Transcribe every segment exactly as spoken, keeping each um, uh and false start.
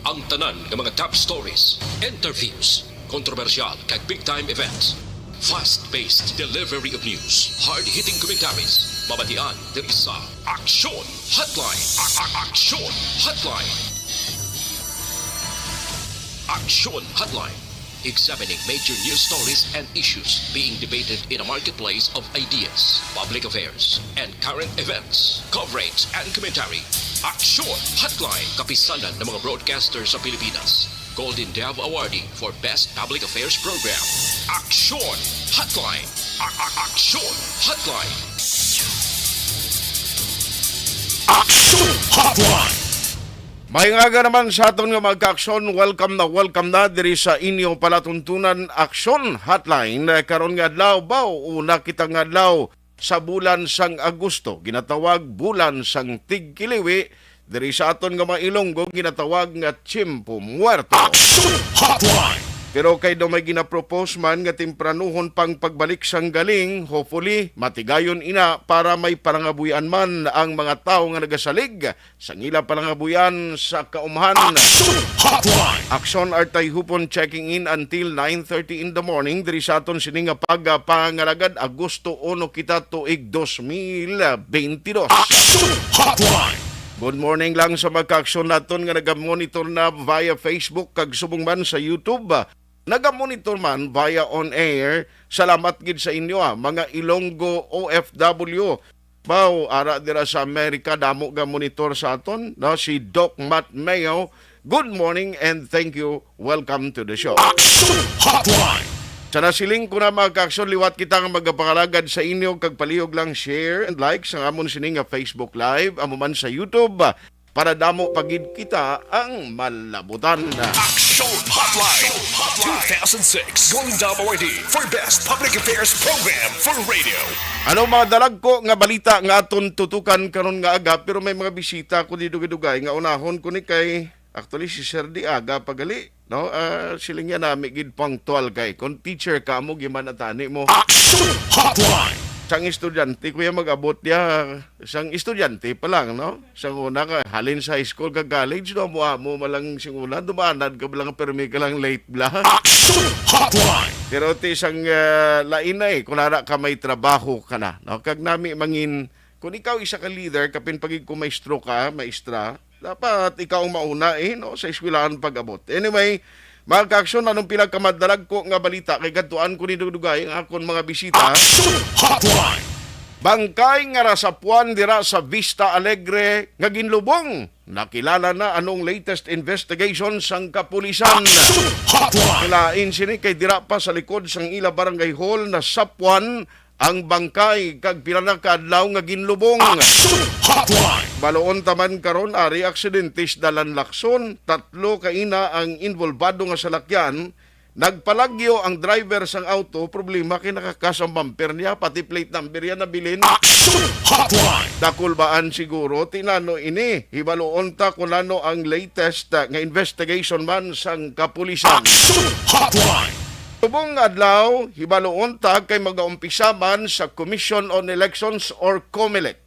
Ang tanan nga mga top stories, interviews, kontrobersyal kag big time events. Fast-paced delivery of news, hard-hitting commentaries, mabatian diri sa Aksyon Hotline. A- a- Aksyon Hotline. Aksyon Hotline. Examining major news stories and issues being debated in a marketplace of ideas, public affairs, and current events. Coverage and commentary. Aksyon Hotline. Kapisanan ng mga broadcaster sa Pilipinas. Golden Dove Awardee for Best Public Affairs Program. Aksyon Hotline. A- a- Aksyon Hotline. Aksyon Hotline. May nga naman sa aton nga mga kaaksyon, welcome na welcome na diri sa inyo palatuntunan Aksyon Hotline. Karon nga adlaw, baw, una kita nga adlaw sa bulan sang Agosto, ginatawag bulan sang Tigkiliwi, diri sa aton nga mga Ilonggo, ginatawag nga Tiyempo Muerto. Aksyon Hotline. Pero kay daw may ginapropose man nga tempranuhon pang pagbalik sang galing, hopefully, matigayon ina para may palangabuyan man ang mga tawo nga nagasalig sang ila palangabuyan sa kaumhan. Aksyon Hotline. Aksyon Artay Hupon checking in until nine thirty in the morning diri sa aton sini nga pagpangalagad, Agosto uno kita, tuig dos mil bentidós. Aksyon Hotline. Good morning lang sa mga kaaksyon naton nga nagamonitor na via Facebook kag subong man sa YouTube. Nagamonitor man via on air. Salamat gid sa inyo, ah, mga Ilonggo O F W. Baw, ara dira sa Amerika, damo ga monitor sa aton, no? Si Doc Matt Mayo. Good morning and thank you. Welcome to the show. Aksyon Hotline. Sa nasiling ko na, mga kaaksyon, liwat kita nga magapangalagad sa inyo kag palihog lang share and like sa amon sini nga Facebook Live, amo man sa YouTube, para damo pa gid kita ang malabutan. Aksyon Hotline, two thousand six Golden Dove Awardee for Best Public Affairs Program for Radio. Ano mga dalagko nga balita nga aton tutukan karon nga aga, pero may mga bisita ko di dugay-dugay nga unahon ko ni kay actually si Sir di aga pagali, no? Ah, siling niya nami gid punctual kay kung teacher ka mo giman atani mo. Aksyon Hotline. Sang estudyante kuya mag-abot niya, sang estudyante pa lang, no? Sang una ka, halin sa high school ka college, no? Mo, mo malang sing una, dumanan ka lang, permi ka lang late bla. Aksyon Hotline. Pero ti sang, ah, lain na eh, kung ara ka may trabaho ka na, no? Kag nami mangin, kung ikaw isa ka leader, kapin pagig kung maestro ka, maestra, dapat ikaw ang mauna eh, no? Sa eskwelahan pag-abot. Anyway, mga kaaksyon, anong pila ka madalagko nga balita kay kadtuan ko ni dugay ang akon mga bisita. Aksyon Hotline. Bangkay nga rasapuan dira sa Vista Alegre nga ginlubong. Nakilala na anong latest investigation sang kapulisan. Aksyon Hotline. Lain sini kay dira pa sa likod sang ila barangay hall na sapwan ang bangkay kag pila na ka adlaw nga ginlubong. Aksyon Hotline. Baloon taman karon ari aksidente sa Dalan Lacson, tatlo ka ina ang involbado nga salakyan. Nagpalagyo ang driver sang auto, problema kay nakakas ang bumper niya, pati plate number niya nabilin. Aksyon Hotline. Dakulbaan siguro, tinano ini. Hibaluon ta kung ano ang latest, ah, nga investigation man sang kapulisan. Aksyon Hotline. Subong nga adlaw, hibaluon ta kay magaumpisa man sa Commission on Elections or COMELEC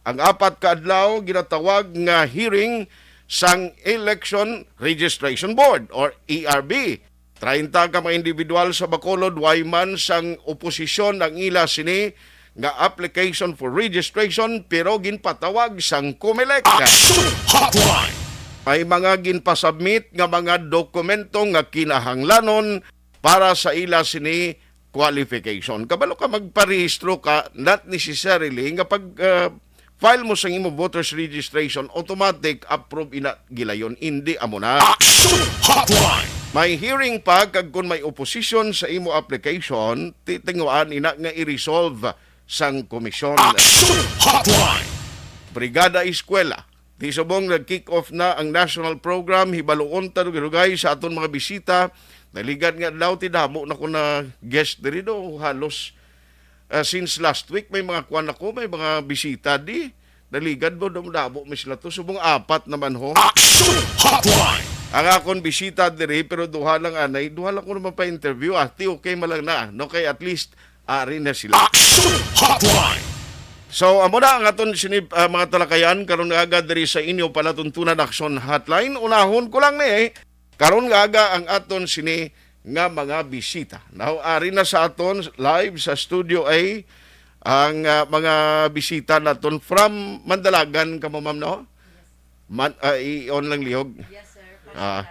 ang apat ka adlaw ginatawag nga hearing sang Election Registration Board or E R B. Treinta ka mga individual sa Bacolod way man sang oposisyon ang ila sini nga application for registration, pero ginpatawag sang COMELEC. Aksyon Hotline. May mga ginpasubmit nga mga dokumento nga kinahanglanon para sa ila sini qualification. Kabalo ka, magparehistro ka, not necessarily nga pag, ah, file mo sa imo voter's registration, automatic approve ina gilayon. Hindi amo na. Aksyon Hotline. May hearing pa kag kung may opposition sa imo application, titingwaan ina nga i-resolve sang komisyon. Aksyon Hotline. Brigada Eskwela. Di subong nag-kick off na ang national program, hibaluon ta dugay-dugay sa aton mga bisita. Naligan nga adlaw ti damo na ko na guest diri do, halos, ah, since last week may mga kuan ako, may mga bisita di. Naligan mo, damo-damo mi sila to. Subong apat naman ho. Aksyon Hotline. Ang akon bisita diri, pero duha lang anay, duha lang ko naman pa-interview. Ah, ti okay man lang na, no? Kay at least, ari na sila. Aksyon Hotline. So, amo na ang aton sini, ah, mga talakayan karon nga aga diri sa inyo palatuntunan Action Hotline. Unahon ko lang ni, karon nga aga ang aton sini nga mga bisita. Now, ari na sa aton live sa Studio A ang, ah, mga bisita naton from Mandalagan, kamo, ma'am, no? Man, ah, i-on lang lihog. Yes, sir. Ah.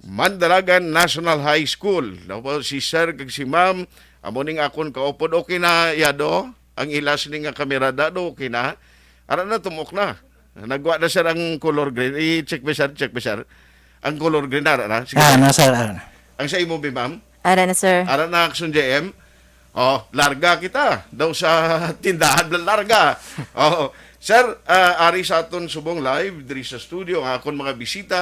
Mandalagan National High School. Daw po si Sir kag si Ma'am, amo ning akon kaupod. Okay na, Yado? Ang ila sini nga kamera, Dado, okay na? Ara na, tumok na. Nagwa na, sir, ang color green. I-check mo, sir. Check mo, sir. Ang color green, ara na. Sige, Ah, sir. na, sir, ah. Ang sa imo, bi, ma'am? Ara na, sir. Ara na, Action J M. Oh, larga kita. Daw sa tindahan na larga. Oh, sir, ah, ari sa aton subong live diri sa studio ang akon mga bisita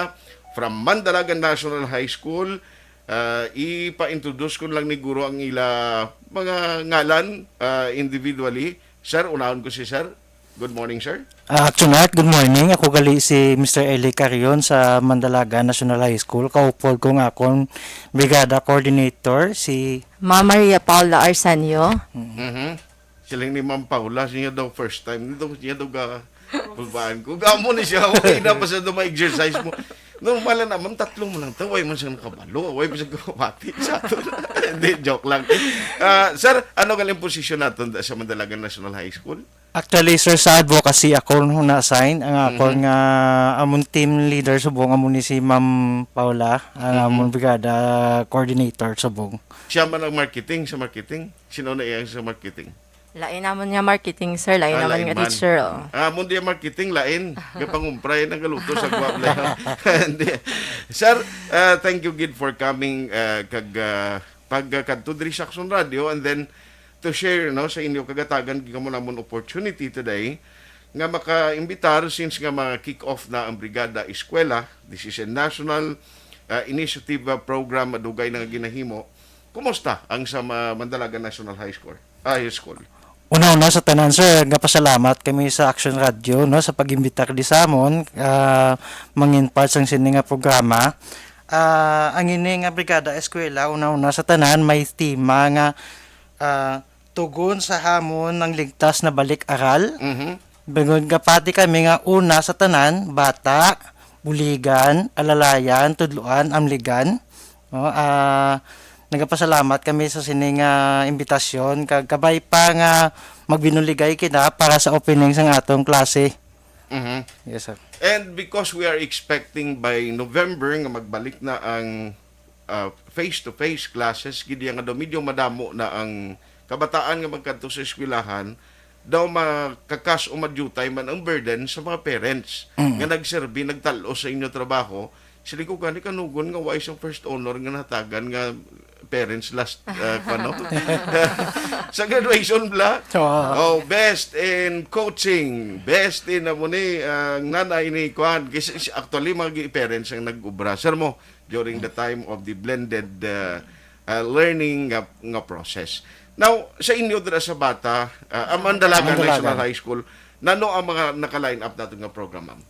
from Mandalagan National High School. Ah, ipa-introduce ko lang ni guro ang ila mga ngalan, ah, individually. Sir, unahon ko si sir. Good morning, sir. Ah, Action Art, good morning. Ako gali si Mister Eli Carion sa Mandalagan National High School. Kaupod ko nga akon brigada coordinator, si Ma'am Maria Paula Arsenio. Mhm. Siling ni Ma'am Paula, siya daw first time. Daw, siya daw ga-, kulbaan ko. Gamo ni siya. Okay na pa sa daw ma-exercise mo. Normal na naman, tatlo mo lang to. Way man siya nakabalo. Way man siya kabati sa ato. Hindi, joke lang. Ah, sir, ano galing posisyon naton sa Mandalagan National High School? Actually, sir, sa advocacy ako na-assign. Ang akon Mhm. nga amon team leader subong amo ni si Ma'am Paula, ang Mhm. amon brigada coordinator subong. Siya man ang marketing, sa marketing. Sino na iya sa marketing? Lain naman nga marketing, sir. Lain Ah, naman lain nga man. teacher, oh. Ah, amon di marketing, lain. Gapangumpray, nagaluto sa guwap na yun. Hindi. Sir, ah, thank you gid for coming, ah, kag, ah, pagkadto diri sa Action Radio, and then to share, no, sa inyo kagatagan gid kamo namon opportunity today nga makaimbitar, since nga mga kick-off na ang Brigada Eskwela. This is a national, ah, initiative, ah, program, madugay na nga ginahimo. Kumusta ang sa Ma-, Mandalagan National High School? High School. Una-una sa tanan, sir, nga pasalamat kami sa Action Radio, no, sa pag-imbitar di sa amon, ah, mangin part sang sini nga programa. Ah, ang ini nga Brigada Eskwela, una-una sa tanan, may tema nga, ah, Tugon sa Hamon ng Ligtas na Balik-Aral. Mhm. Bangod nga pati kami nga una sa tanan, bata, buligan, alalayan, tudloan, amligan. No, ah, nagapasalamat kami sa sini nga imbitasyon, kag kabay pa nga magbinuligay kita para sa opening sang atong klase. Mhm. Yes, sir. And because we are expecting by November nga magbalik na ang, ah, face-to-face classes, gid nga daw medyo madamo na ang kabataan nga magkadto sa eskwelahan, daw makakas o madyutay man ang burden sa mga parents Mm. nga nagserbi, nagtal-os sa inyo trabaho. Sila ko gani kanugon nga wa isang first honor nga natagan nga parents last, uh, ano? Sa graduation bla. Oo. Oh, best in coaching, best in amo ni, uh, nanay ni kuan. Kasi si-, actually, mga gi-, parents ang nag-ubra. Sir mo, during the time of the blended, uh, uh, learning nga, nga process. Now, sa inyo dira sa bata, uh, ang Mandalagan Mandalagan. National High School, nano ang mga naka-line up nato nga program, ma'am?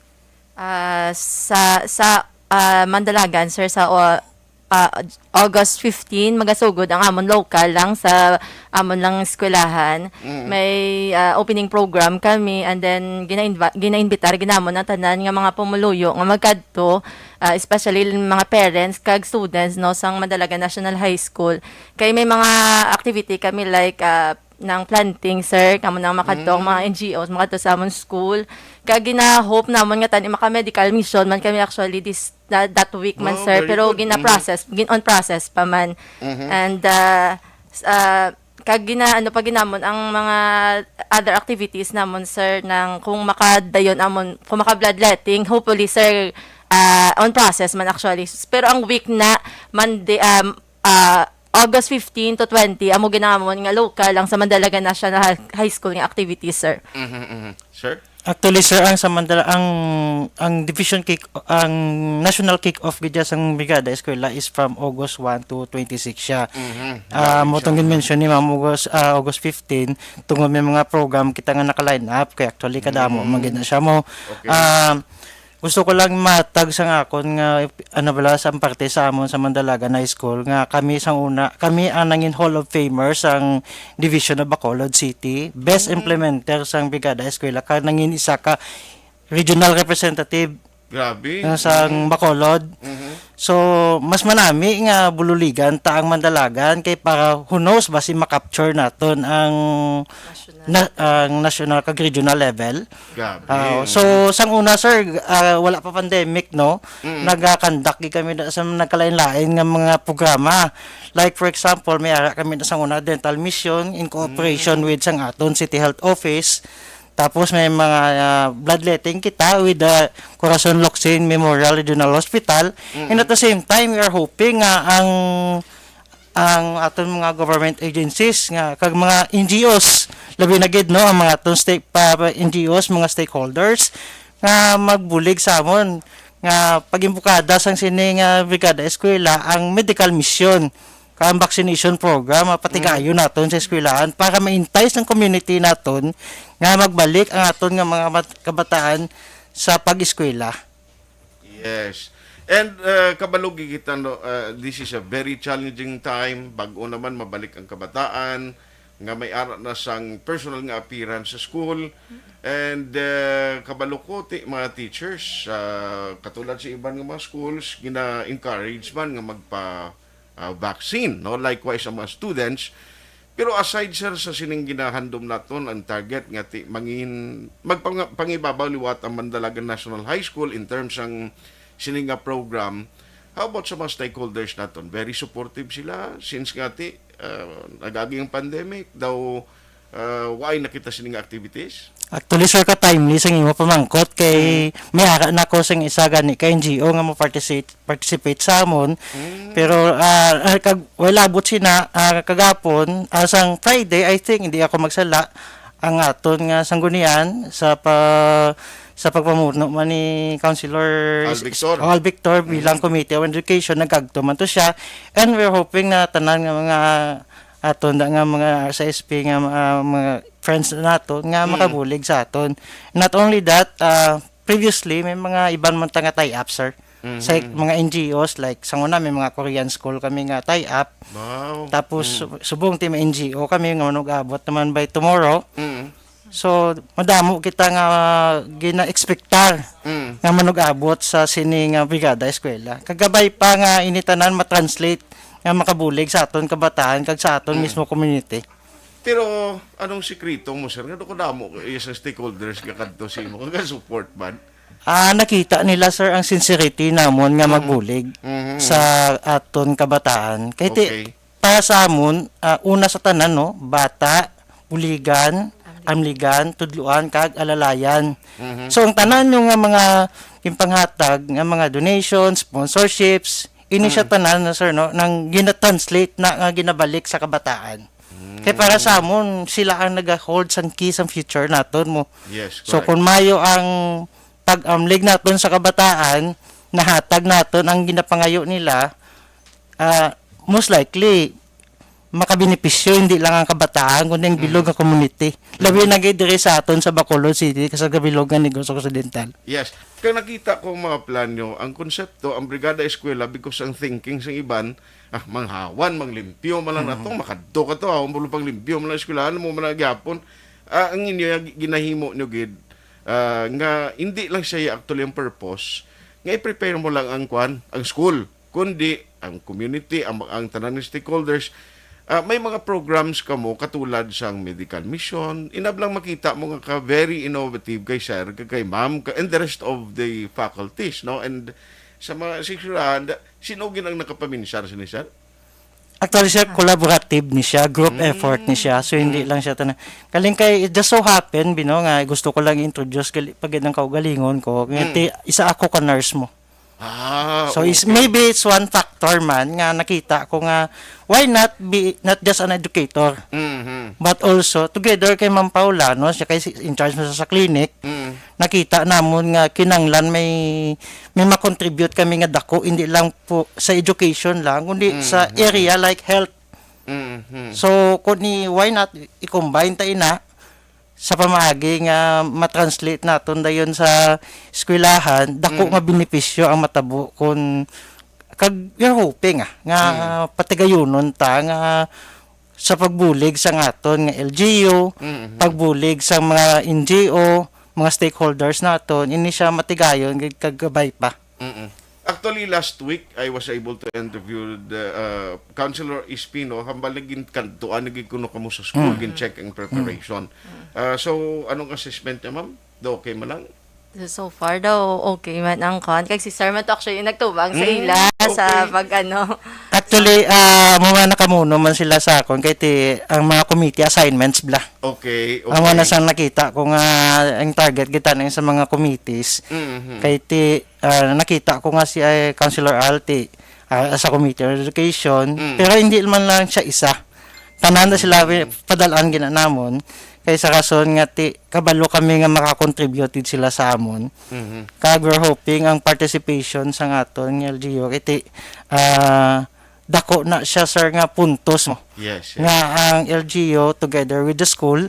Ah, sa, sa, ah, Mandalagan, sir, sa, o-, ah, August fifteen, magasugod ang amon local lang sa amon lang eskwelahan. Mm. May, ah, opening program kami, and then ginainva-, ginainbitar ginamon ang tanan nga mga pumuluyo nga magkadto, ah, especially mga parents kag students, no, sang Mandalagan National High School. Kay may mga activity kami like, ah, ng planting, sir, kamo nang makadto ang Mm. mga N G Os, makadto sa amon school. Kag gina-hope namon nga tani maka-medical mission man kami actually this, that, that week man, Oh, sir, very pero good. Mm. gina-process, gin-, on process pa man. Mhm. And, ah, s-, ah, kag gina-, ano pa ginamon ang mga other activities namon, sir, nang kung makadayon amon, kung maka-bloodletting, hopefully, sir, ah, on process man actually. S-, pero ang week na, Monday, um, ah, August fifteen to twenty, amo ginamon nga local lang sa Mandalagan National High School nga activities, sir. Mhm, mhm. Sir? Actually, sir, ang sa Mandala-, ang, ang division kick, ang national kick-off gid sang Brigada Eskwela is from August one to twenty-six siya. Mhm. Ah, Grabe mo siya. Tong mention ni Ma'am, August, ah, August fifteen, tungod may mga program kita nga naka-line up, kay actually kadamo Mm. man gid na siya mo. Okay. Ah, Gusto ko lang matag sang akon nga, ano bala, sa parte sa amon sa Mandalagan High School, nga kami sang una, kami ang nangin Hall of Famer sang Division of Bacolod City, best Mm. implementer sang Brigada Eskwela, kag nangin isa ka regional representative Grabe. nga sang Mm. Bacolod. Mhm. So, mas manami nga bululigan ta ang Mandalagan kay para who knows basi ma-capture naton ang National. na, ang national kag regional level. Grabe. Ah, Mm. so, sang una, sir, ah, wala pa pandemic, no? Mm. Naga-conduct gid kami na sa nagkalain-lain nga mga programa. Like, for example, may ara kami na sang una dental mission in cooperation Mm. with sang aton City Health Office. Tapos may mga, ah, bloodletting kita with the Corazon Locsin Memorial Regional Hospital. Mm. And at the same time, we are hoping nga ang, ang aton mga government agencies nga, kag mga N G Os, labi na gid, no, ang mga aton stake, pa, pa N G Os, mga stakeholders, nga magbulig sa amon nga pag-imbukada sang sini nga Brigada Eskwela ang medical mission, kag ang vaccination program, mapatigayon Mm. naton sa eskwelahan para ma-entice ang community naton nga magbalik ang aton nga mga mat-, kabataan sa pag-eskwela. Yes. And, uh, kabalo gid kita, no, uh, this is a very challenging time. Bag-o naman mabalik ang kabataan nga may ara na sang personal nga appearance sa school. And, uh, kabalo ko, ti-, mga teachers, uh, katulad sa iban nga mga schools, gina-encourage man nga magpa, uh, vaccine, no? Likewise, ang mga students. Pero aside, sir, sa sining ginahandom naton, ang target nga ti-, mangin-, magpang-, pangibabaw liwat ang Mandalagan National High School in terms sang sining nga program, how about sa mga stakeholders naton? Very supportive sila since nga ti, uh, nag-agi ang pandemic, daw, uh, waay nakita sining activities? Actually, sir, ka-timely sang imo pamangkot kay Mm. may ara na ko sang isa gani ka N G O nga mo-participate participate sa amon. Mm. Pero, ah, ah, kag, well, abot sina, ah, kagapon, ah, sang Friday, I think, hindi ako magsala, ang aton nga sanggunian sa pa-, sa pagpamuno man ni Councilor Al Victor. Al Victor bilang Mm. Committee on Education, nagkagto man to siya. And we're hoping na tanan nga mga aton da nga mga R S S P nga, ah, mga friends nato nga Mm. makabulig sa aton. Not only that, ah, previously, may mga iban man ta nga tie-up, sir. Sa Mhm. mga N G Os, like, sa una, may mga Korean school kami nga tie-up. Wow. Tapos, Mm. su-, subong ti may N G O kami nga manug-abot naman by tomorrow. Mm. So, madamo kita nga gina-expectar Mm. nga manug-abot sa sini nga Brigada Eskwela. Kagabay pa nga ini tanan ma-translate nga makabulig sa aton kabataan kag sa aton Mm. mismo community. Pero anong sikreto mo, sir? Nga kadamo kaayo sang stakeholders nga kadto sa imo, nga support man? Ah, nakita nila, sir, ang sincerity namon nga Mhm. magbulig Mhm. sa aton kabataan. Kay ti-, Okay. para sa amon, ah, una sa tanan, no, bata, buligan, amligan, tudloan, kag alalayan. Mhm. So, ang tanan nyo nga mga ginpanghatag nga mga donations, sponsorships, ini siya Mhm. tanan, no, sir, no, nang gina-translate na nga ginabalik sa kabataan. Kay para sa Mm. amon, sila ang nag-hold sang key sang future naton mo. Yes, So, correct. kung mayo ang pag-amlig naton sa kabataan, nahatag naton ang ginapangayo nila, ah, most likely, makabenepisyo hindi lang ang kabataan, kundi ang bilog Mm. nga community. Labi Mm. na gid diri sa aton sa Bacolod City, kag sa bilog nga Negros Occidental. Yes. Kaya nakita ko ang mga plan nyo, ang konsepto, ang Brigada Eskwela, because ang thinking sa iban, ah, manghawan, manglimpyo man lang Mm. nato, makadto ka to, ah, ang bulo panglimpyo man lang eskwelahan mo man lang gyapon. Ah, ang inyo, yung ginahimo nyo gid, ah, nga hindi lang siya actually ang purpose, nga i-prepare mo lang ang kwan, ang school, kundi ang community, ang, ang tanan nga stakeholders. Ah, may mga programs kamo katulad sang medical mission, inablang makita mo nga ka very innovative kay sir, kag kay ma'am, ka, and the rest of the faculties, no? And sa mga eskwelahan, da-, sino gid ang nakapaminsar sini, sir? Actually, sir, collaborative ni siya, group Mm. effort ni siya. So, hindi Mm. lang siya tanan. Kaling kay, it just so happen, Bino, nga gusto ko lang i-introduce gali-, pag ang kaugalingon ko. Nga Mm. ti-, isa ako ka nurse mo. Ah, So, is, okay. maybe it's one factor man nga nakita ko nga, why not be, not just an educator, Mhm. but also together kay Ma'am Paula, no? Siya kay si-, in charge mo sa, sa clinic. Mm. Nakita namon nga kinanglan may, may ma-contribute kami nga dako, hindi lang po sa education lang, kundi sa Mhm. area like health. Mhm. So, kung ni, why not i-combine ta ina? sa pamaagi nga ma-translate naton dayon sa eskwelahan, dako Mm. nga benepisyo ang matabo kun, kag we're hoping, ah, nga Mm. patigayunon ta nga sa pagbulig sa ngaton nga L G U, Mm-hmm. pagbulig sa mga N G O, mga stakeholders naton, ini siya matigayon kag, kag gabay pa. Mm-mm. Actually, last week, I was able to interview the, uh, Councilor Espino. Hambal na ginkantuan na gid kuno kamo sa school, Mm. gin-check ang preparation. Mm. Uh, so, anong assessment niya, ma'am? Do okay man lang? So far daw, okay man ang kwan. Kag si sir man to actually yung nagtubang sa Mm, ila sa okay. pag ano. Actually, ah, amo man nakamuno man sila sa akon kay ti ang mga committee assignments bla. Okay, Amo na okay. sang nakita ko nga ang target kita na sa mga committees. Mhm. Kay ti ah, nakita ko nga si, eh, Councilor Al ti, ah, sa Committee on Education, Mm. pero hindi man lang siya isa. Tanan na sila Mm. wi-, padalaan gina namon kay sa rason nga ti kabalo kami nga makakontribute gid sila sa amon. Mhm. Kag we're hoping ang participation sa ngaton nga L G U kay ti, ah, dako na siya, sir, nga puntos mo Yes, yes. nga ang L G U together with the school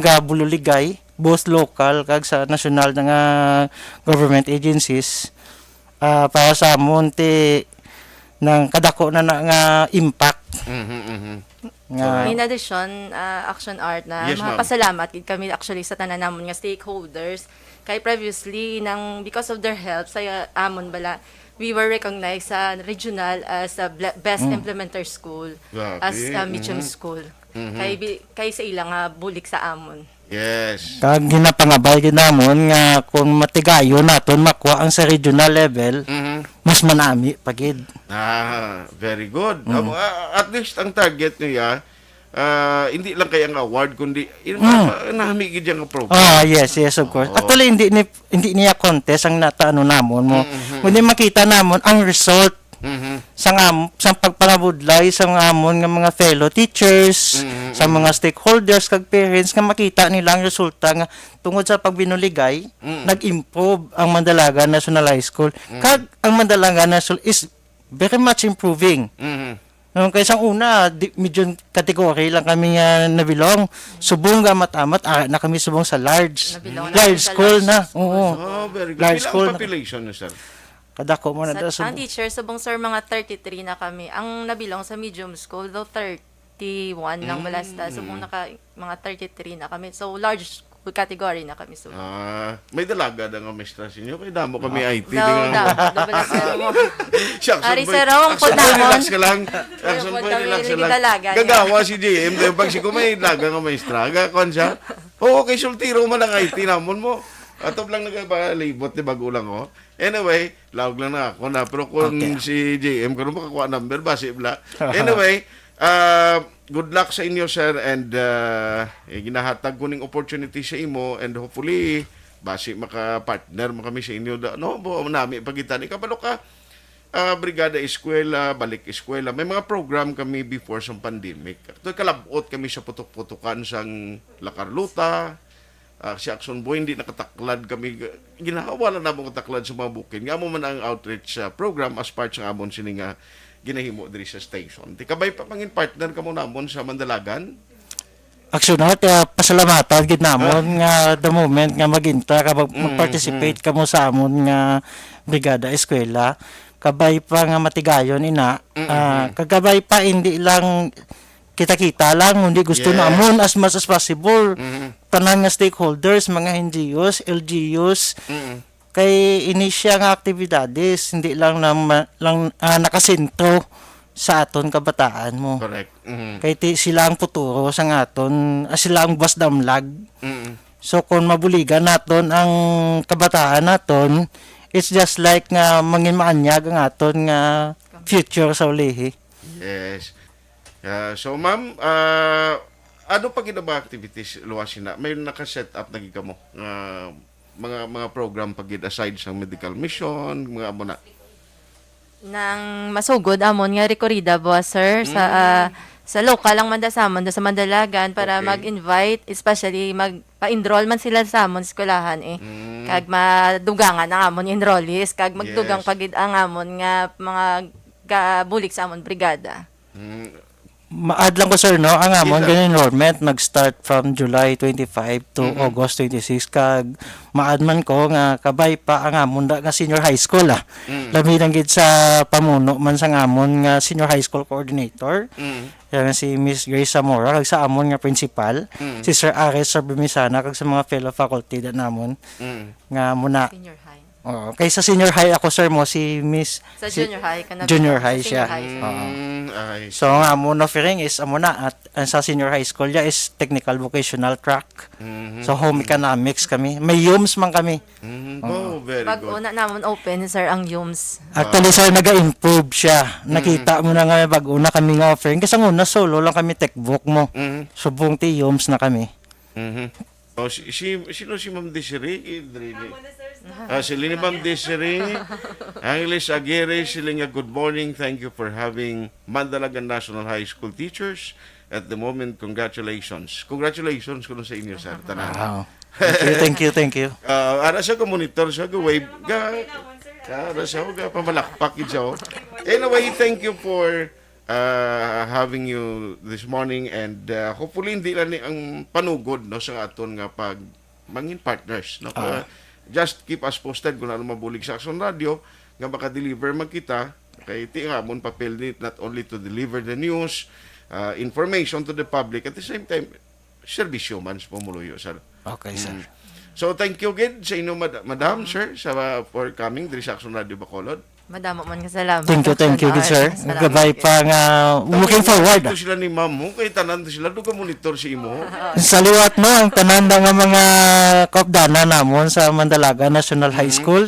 nagabuliligay both local kag sa nasyonal na nga government agencies, ah, para sa amon ti nang kadako na, na nga impact Mhm, mhm. nga In addition, ah, Action Art, na Yes, ma'am. mapasalamat gid kami actually sa tanan namon nga stakeholders. Kay previously, nang because of their help sa amon bala, we were recognized sa regional as a ble-, best Mm. implementer school, Grabe. as a medium Mhm. school. Mhm. Kay bi-, kay sa ila nga bulig sa amon. Yes. Kag ginapangabay gid namon nga kung matigayon naton makuha ang sa regional level, Mhm. mas manami pa gid. Ah, very good. Mm. Amo, ah, at least ang target niya, ah, hindi lang kay ang award, kundi in, Mm. ah, nami gid yung program. Ah, yes, yes, of course. Oo. Actually, hindi ni, hindi niya contest ang nataano namon mo. Mm-hmm. Kundi makita namon ang result Mhm. sang am-, sang pagpangabudlay sang amon nga mga fellow teachers, Mhm, sa mhm. mga stakeholders kag parents nga makita nila ang resulta nga tungod sa pagbinuligay, Mhm. nag-improve ang Mandalagan National High School. Mhm. Kag ang Mandalagan National is very much improving. Mhm. No, kay sang una, di, medyo category lang kami nga nabilong. Subong nga amat-amat, ara na kami subong sa large. Nabilong na Large kami sa school large na. school. Oo. Oh, very good. Large Pila ang school na. population na, sir? Kadako mo na Sa, daw ang subong. teacher, subong, sir, mga thirty-three na kami. Ang nabilong sa medium school, daw thirty-one lang Mm. bala sila. Subong naka, mga thirty-three na kami. So, large school category na kami. So, Ah, may dalaga na nga maestra sa inyo. Kay damo kami Ah. I T Daw, nga. daw, daw bala sila mo. Siya, Ari, Akson Boy. sir, oh, ang Akson Boy, pultamon. relax ka lang. Akson Ang Boy, pultamon, relax ka hindi lang. dalaga niya. Gagawa si J M, kaya pag si Kumay, dalaga nga maestra. Ga, kuwan siya. Oo, kay sultiro man ang I T namon mo. Ato lang nagpalibot, di ba, gulang, oh. Anyway, laog lang na ako na. Pero kung Okay. si J M, kung makakuha number, basi bla. Anyway, ah, good luck sa inyo, sir, and, ah, eh, ginahatag ko ning opportunity sa imo, and hopefully, basi maka-partner mo kami sa inyo. Da, no, bo, nami pagitan. Ikabalo ka, ah, Brigada Eskwela, Balik Eskwela. May mga program kami before sa pandemic. Actually, kalabot kami sa putok-putukan sang La Carlota, ah, si Akson Boy, hindi nakataklad kami. Ginahawa lang namon kataklad sa mga bukid. Nga mo man ang outreach, ah, program as part sa amon sini nga ginahimo diri sa station. Ti kabay pa mangin partner kamo namon sa Mandalagan? Aksyon na, kaya pasalamatan gid namon Ah. nga the moment nga mag-intra ka, mag-, Mm, mag-participate mm. kamo sa amon nga Brigada Eskwela. Kabay pa nga matigayon ina. Mm, Ah, mm. kagabay pa, hindi lang kita-kita lang, hindi gusto Yes. namon as much as possible. Mm. Tanan nga stakeholders, mga N G Os, L G Us, Mm. kay ini siya nga aktibidades, hindi lang na ma-, lang, ah, nakasentro sa aton kabataan mo. Correct. Mm. Kay ti-, sila ang futuro sa aton, ah, sila ang buwas damlag. Mm. So, kung mabuligan naton ang kabataan naton, it's just like nga mangin maanyag ang aton nga future sa ulihi. Yes. Ah, so, ma'am, ah, ano pa gid ang mga activities luwas na? May naka-set up na gid kamo nga mga, mga program pa gid aside sa medical mission, mga amo na? Nang masugod amon nga rekorida, buwas, sir, sa, Mm. ah, sa lokal lang man da sa amon, da sa Mandalagan, para Okay. mag-invite, especially magpa-enroll man sila sa amon eskwelahan, eh. Mm. Kag madugangan ang amon enrollees, kag magdugang Yes. pa gid ang amon nga mga gabulig sa amon brigada. Mm. Ma-add lang ko, sir, no? Ang amon Yes, sir. gani enrollment nag-start from July twenty-five to Mm-mm. August twenty-six, kag ma-add man ko nga kabay pa ang amon da nga senior high school, ah. Mm. Labi lang gid sa pamuno man sang amon nga senior high school coordinator, Mm. kaya nga si Miss Grace Zamora, kag sa amon nga principal, Mm. si Sir Ares Sabremisana, kag sa mga fellow faculty da namon Mm. nga muna. Senior high. Oo, kay sa senior high ako, sir, mo si Miss, Sa si junior high ka na junior ba? Sa high senior siya. high, sir. Oo. Mm, I So, see. nga mo na offering is amo na at ang sa senior high school niya is technical vocational track. Mhm. So, home economics kami. May yums man kami. Mhm. Oo. Oh, very Bag good. una namon open, sir, ang yums. Actually, Wow. sir, naga-improve siya. Mhm. Nakita mo na nga bag una kami nga offering. Kasi ang una, solo lang kami textbook mo. Mhm. Subong ti yums na kami. Mhm. Oh, si, si, sino si Ma'am Desiree? Eh, diri ni. Ako na, sir. Ah, si Lini Ma'am Desiree. Angeles Aguirre, sila nga, "Good morning. Thank you for having Mandalagan National High School teachers at the moment. Congratulations." Congratulations kuno sa inyo, sir, tanan. Wow. Thank you, thank you, thank you. Ah, ara sa ka monitor, sa ka wave, ga, ara sa ka pamalakpak, gid siya, oh. Anyway, thank you for uh, having you this morning, and, uh, hopefully hindi lang ni ang panugod, no, sa aton nga pag mangin partners, no. Ah. Uh, just keep us posted kung ano mabulig sa Aksyon Radio nga maka-deliver man kita, kay ti nga amon papel ni not only to deliver the news, uh, information to the public, at the same time serbisyo man sa pumuluyo, sir. Okay, sir. Mm. So, thank you gid sa inyo, mad-, madam, Mm. sir, sa, uh, for coming diri sa Aksyon Radio Bacolod. Madamo man nga salamat, Thank you, thank you, Aksyon gid, sir. Salamat Gabay gid. pa nga, looking forward. Ito sila ni ma'am mo, kay tanan to sila, duga monitor si imo. Sa liwat mo, ang tanan na nga mga kaupdanan namon sa Mandalaga National High Mm. School,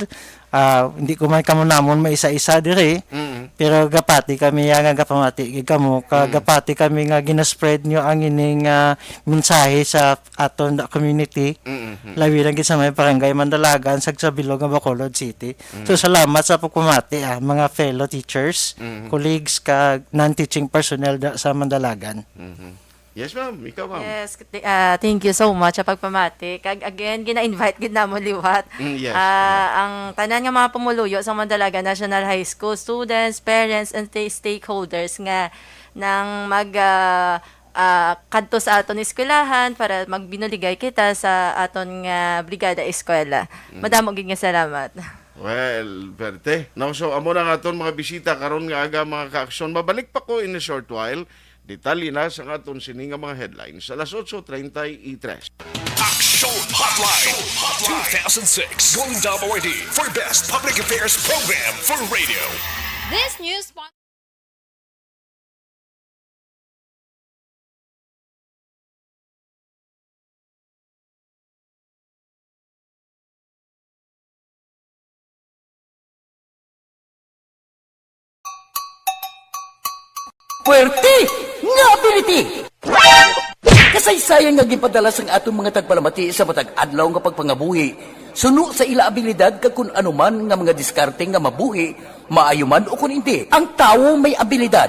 ah, hindi ko man kamo namon maisa-isa diri, Mm. pero gapati kami ya nga gapamati gid kamo, ka Mm. gapati kami nga ginaspread nyo ang ining, ah, mensahe sa aton community, Mm, mm. labi lang gid sa may barangay Mandalagan, sa, sa bilog nga Bacolod City. Mm. So, salamat sa pagpamati, ah, mga fellow teachers, Mm. colleagues, kag non-teaching personnel da, sa Mandalagan. Mhm. Yes, ma'am. Ikaw, ma'am. Yes, th-, ah, thank you so much sa pagpamati. Kag again, gina-invite gid namon liwat, Mm, yes. ah, ang tanan nga mga pumuluyo sa Mandalagan National High School, students, parents, and sta-, stakeholders nga nang mag, ah, ah, kadto sa aton eskwelahan para magbinuligay kita sa aton nga Brigada Eskwela. Mm. Madamo gid nga salamat. Well, perte. No, so, amo na nga aton mga bisita karon nga aga, mga ka-aksyon. Mabalik pa ko in a short while. Detalye na sa aton sini nga mga headlines. Alas otso treinta y tres. Action Hotline two thousand six Golden Dome Awardee for Best Public Affairs Program for Radio. This news spon- Puwerte nga ability! Kasaysayan nga ginpadala sang aton mga tagpalamati sa matag adlaw nga pagpangabuhi, suno sa ila abilidad kag kun ano man nga mga diskarte nga mabuhi, maayo man o kun indi, ang tawo may abilidad.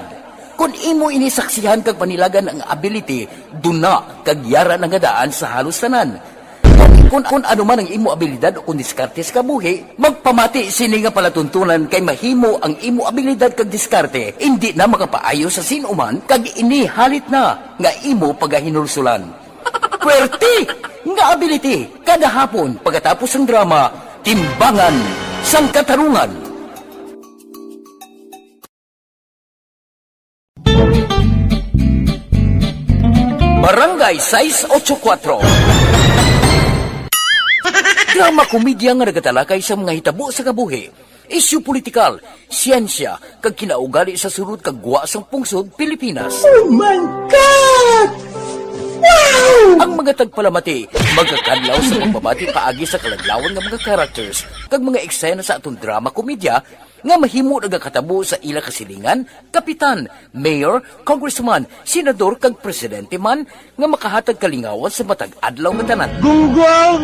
Kun imo ini saksihan kag panilagan ang ability, duna kag yara na nga daan sa halos tanan. Kun, kun ano man ang imo abilidad o kun diskarte sa kabuhi, magpamati sini nga palatuntunan kay mahimo ang imo abilidad kag diskarte indi na makapaayo sa sin-o man kag ini halit na nga imo pagahinulsulan. Puwerte nga ability kada hapon pagkatapos sang drama, Timbangan sang Katarungan. Barangay sais otso kuwatro. Drama komedya nga nagatalakay sa mga hitabo sa kabuhi, isyu politikal, siyensya, kag kinaugali sa sulod kag gwa sang pungsod Pilipinas. Oh my God! Wow! Ang mga tagpalamati magakadlaw sa pagpamati paagi sa kaladlawan nga mga characters kag mga eksena sa aton drama komedya nga mahimo nagakatabo sa ila kasilingan, kapitan, mayor, congressman, senador, kag presidente man nga makahatag kalingawan sa matag adlaw nga tanan. Gunggong!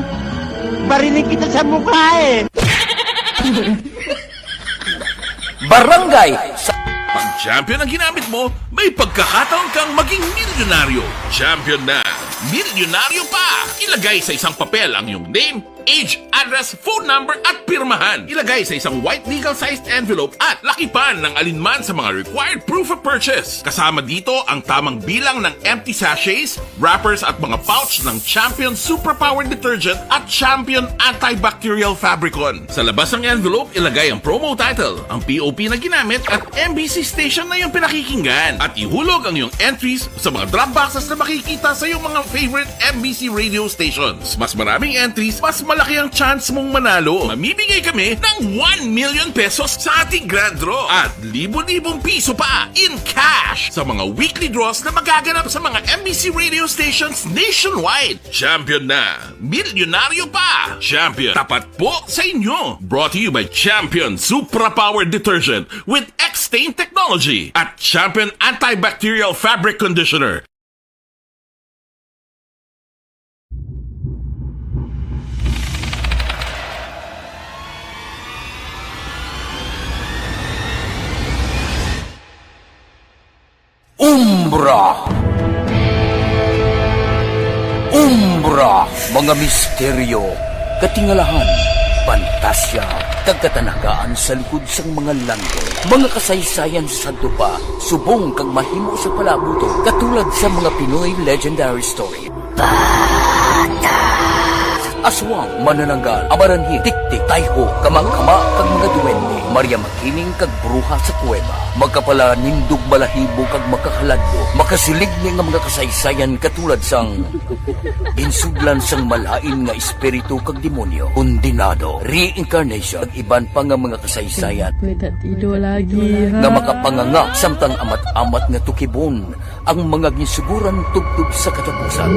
Barinig kita sa mukha eh! Barangay sa Pag champion ang ginamit mo, may pagkakataon kang maging milyonaryo. Champion na! Milyonaryo pa! Ilagay sa isang papel ang iyong name, age, address, phone number at pirmahan. Ilagay sa isang white legal-sized envelope at lakipan ng alinman sa mga required proof of purchase. Kasama dito ang tamang bilang ng empty sachets, wrappers at mga pouch ng Champion Superpower Detergent at Champion Antibacterial Fabricon. Sa labas ng envelope, ilagay ang promo title, ang P O P na ginamit at M B C station na iyong pinakikinggan. At ihulog ang iyong entries sa mga drop boxes na makikita sa iyong mga favorite M B C radio stations. Mas maraming entries, mas malaki ang chance mong manalo. Mamimigay kami ng one million pesos sa ating grand draw at libo-libong piso pa in cash sa mga weekly draws na magaganap sa mga M B C radio stations nationwide. Champion na! Milyonaryo pa! Champion, tapat po sa inyo! Brought to you by Champion Supra Power Detergent with X-Stain Technology at Champion Antibacterial Fabric Conditioner. Umbra. Umbra, mga misteryo, katingalahan, pantasya, kag katanagaan sa likod sang mga langgam. Mga kasaysayan sa sadto pa, subong kag mahimo sa palabuton, katulad sa mga Pinoy legendary story. Aswang, manananggal, amaranhit, tiktik, tayho, kamakama, kag mga duwende, Maria Makiling kag bruha sa kuweba, makapalanindog balahibo kag makahaladlok, makasiligni nga mga kasaysayan katulad sang ginsudlan sang malain nga espiritu kag demonyo, kondenado, reincarnation, kag iban pa nga mga kasaysayan Kuwedad lagi, ha? Nga makapanganga samtang amat-amat nga tukibon ang mga ginsuguran tubtob sa katapusan.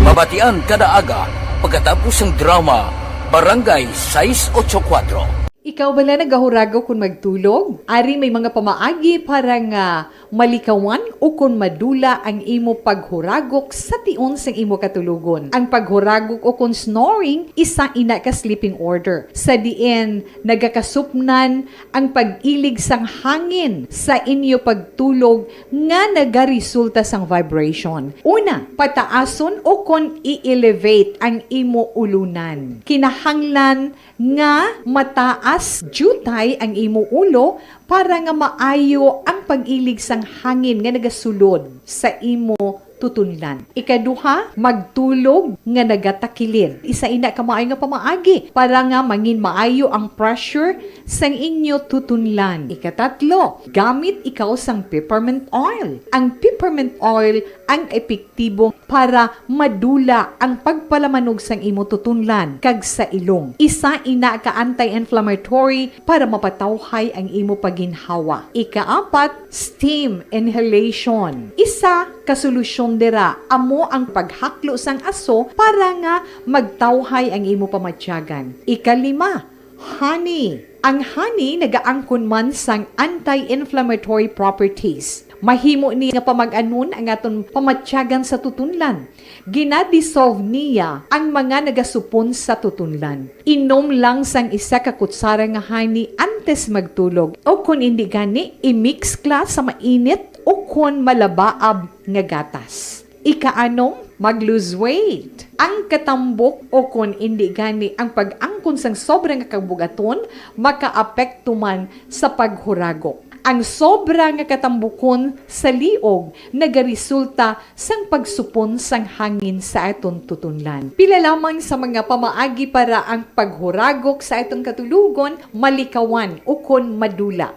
Mabatian kada aga pagkatapos sang drama Barangay sais ocho kuwatro. Ikaw bala nagahuragok kon magtulog? Ari may mga pamaagi para nga malikawan ukon madula ang imo paghuragok sa tion sang imo katulogon. Ang paghuragok ukon snoring isa ina ka sleeping order, sa diin nagakasupnan ang pag-ilig sang hangin sa inyo pagtulog nga nagaresulta sang vibration. Una, pataason ukon i-elevate ang imo ulunan. Kinahanglan nga mataas diutay ang imo ulo para nga maayo ang pag-ilig sang hangin nga nagasulod sa imo tutunlan. Ikaduha, magtulog nga nagatakilid. Isa ina ka maayo nga pamaagi para nga mangin maayo ang pressure sang inyo tutunlan. Ikatatlo, gamit ikaw sang peppermint oil. Ang peppermint oil ang epektibo para madula ang pagpalamanog sang imo tutunlan kag sa ilong. Isa ina ka anti-inflammatory para mapatawhay ang imo pagginhawa. Ikaapat, steam inhalation. Isa ka solusyon dira amo ang paghaklo sang aso para nga magtawhay ang imo pamatyagan. Ikalima, honey. Ang honey nagaangkon man sang anti-inflammatory properties. Mahimo ni nga pamag-anon ang aton pamatyagan sa tutunlan. Gina-dissolve niya ang mga nagasupon sa tutunlan. Inom lang sang isa ka kutsara nga honey antes magtulog, o kon indi gani, i-mix kla sa mainit o kon malabaab nga gatas. Ikaanom, mag-lose weight. Ang katambok o kon indi gani ang pag-angkon sang sobra nga kabugaton makaapekto man sa paghuragok. Ang sobra nga katambukon sa liog nagaresulta sang pagsupon sang hangin sa aton tutunlan. Pila lamang sa mga pamaagi para ang paghuragok sa aton katulogon malikawan ukon madula.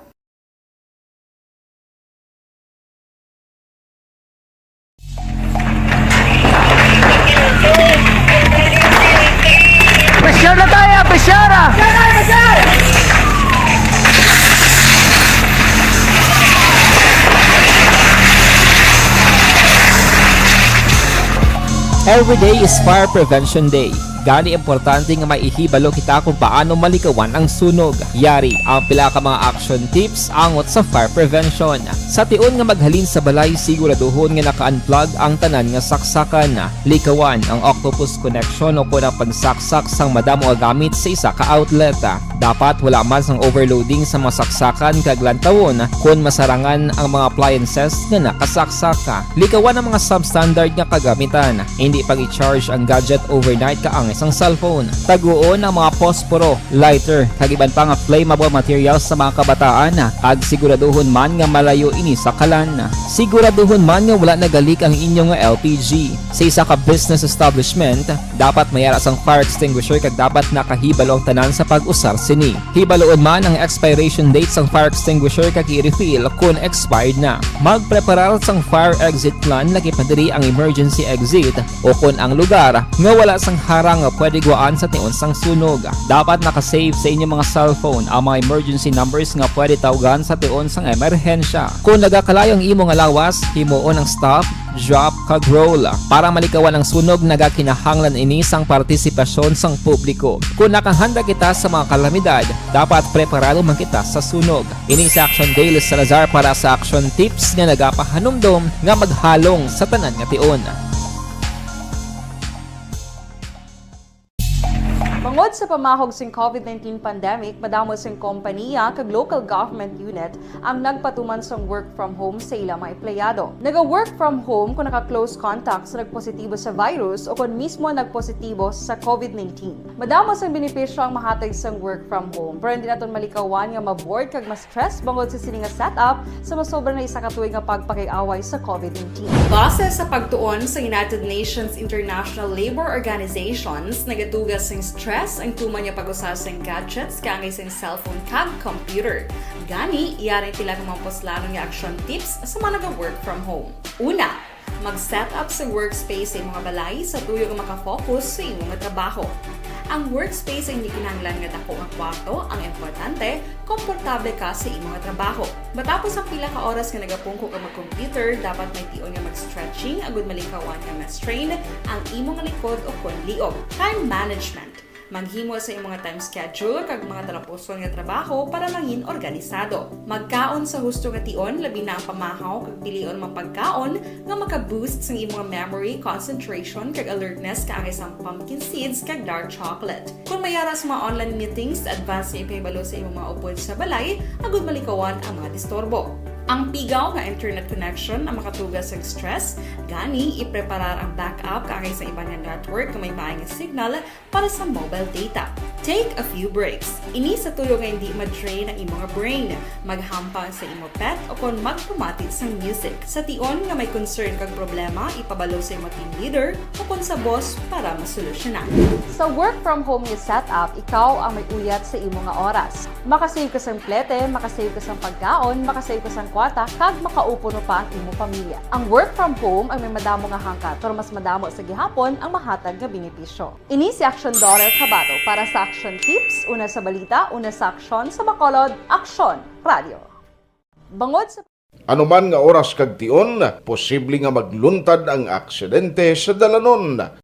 Pressure na tayo, pressure, ah! Every day is Fire Prevention Day. Gani, importante nga maihibalo kita kung paano malikawan ang sunog. Yari ang pila ka mga action tips angot sa fire prevention. Sa tion nga maghalin sa balay, siguraduhon nga naka-unplug ang tanan nga saksakan. Likawan ang octopus connection o kon ang pagsaksak sang madamo nga gamit sa isa ka outlet. Dapat wala man sang overloading sa mga saksakan kag lantawon kon masarangan ang mga appliances nga nakasaksak. Likawan ang mga substandard nga kagamitan. Hindi pag-i-charge ang gadget overnight kaangay sang cellphone. Taguon ang mga posporo, lighter, kag iban pa nga flammable materials sa mga kabataan, kag siguraduhon man nga malayo ini sa kalan. Siguraduhon man nga wala nagalik ang inyo nga L P G. Sa isa ka business establishment, dapat may ara sang fire extinguisher kag dapat nakahibalo ang tanan sa pag-usar sini. Hibaluon man ang expiration date sang fire extinguisher kag i-refill kon expired na. Magpreparar sang fire exit plan, lakip na diri ang emergency exit o kon ang lugar nga wala sang harang nga pwede guwaan sa tion sang sunog. Dapat naka-save sa inyo mga cellphone ang mga emergency numbers nga pwede tawgan sa tion sang emerhensya. Kon nagakalayo ang imo nga lawas, himuon ang stop, drop, kag roll. Para malikawan ang sunog, nagakinahanglan ini sang partisipasyon sang publiko. Kon nakahanda kita sa mga kalamidad, dapat preparado man kita sa sunog. Ini si Action Dale Salazar para sa Action Tips nga nagapahanumdom nga maghalong sa tanan nga tion. Bangod sa pamahog sing covid nineteen pandemic, madamo sing kompaniya kag local government unit ang nagpatuman sang work from home sa ila mga empleyado. Naga-work from home kung naka-close contact sa nagpositibo sa virus o kon mismo nagpositibo sa covid nineteen. Madamo sang benepisyo ang mahatag sang work from home, pero hindi naton malikawan nga ma-bored kag ma-stress bangod sa sini nga setup sa masobra na isa ka tuig nga pagpakig-away sa covid nineteen. Base sa pagtuon sa United Nations International Labour Organizations, nagatuga sing stress ang tuman nga pag-usar sing gadgets kaangay sing cellphone kag computer. Gani, yari ang pila ka mga puslanon nga action tips sa mga naga-work from home. Una, mag-set up sa workspace sa imong balay sa tuyo nga makafocus sa imo nga trabaho. Ang workspace ay hindi kinahanglan nga dako nga kwarto, ang importante, komportable ka sa imo nga trabaho. Matapos ang pila ka oras nga nagapungko ka mag-computer, dapat may tion nga mag-stretching agud malikawan nga ma-strain ang imo nga likod o kon liog. Time management. Maghimo sa imong nga time schedule kag mga talapuson nga trabaho para mangin organisado. Magkaon sa husto nga tion, labi na ang pamahaw kag pilion mga pagkaon nga maka-boost sang imong memory, concentration, kag alertness kaangay sang pumpkin seeds kag dark chocolate. Kon may ara sa mga online meetings, advance nga ipahibalo sa imong mga upod sa balay agud malikawan ang mga disturbo. Ang pigaw nga internet connection ang makatuga sang stress, gani ipreparar ang backup kaangay sa iban nga network nga may maay nga signal para sa mobile data. Take a few breaks. Ini sa tuyo nga hindi ma-drain ang imo nga brain. Maghampang sa imo pet o kon magpamati sang music. Sa tion nga may concern kag problema, ipabalo sa imo team leader o kon sa boss para masolusyonan. Sa work from home nga setup, ikaw ang may uyat sa imo nga oras. Makasave ka sang plete, makasave ka sang pagkaon, makasave ka sang kwarta, kag makaupo pa ang imo pamilya. Ang work from home ang may madamo nga hangkat, pero mas madamo sa gihapon ang mahatag nga benepisyo. Ini si Action Daughter Kabato para sa Action Tips, una sa balita, una sa aksyon, sa Bacolod, Aksyon Radio. Bangod sa Anuman nga oras kag tion, posible nga magluntad ang aksidente sa dalanon.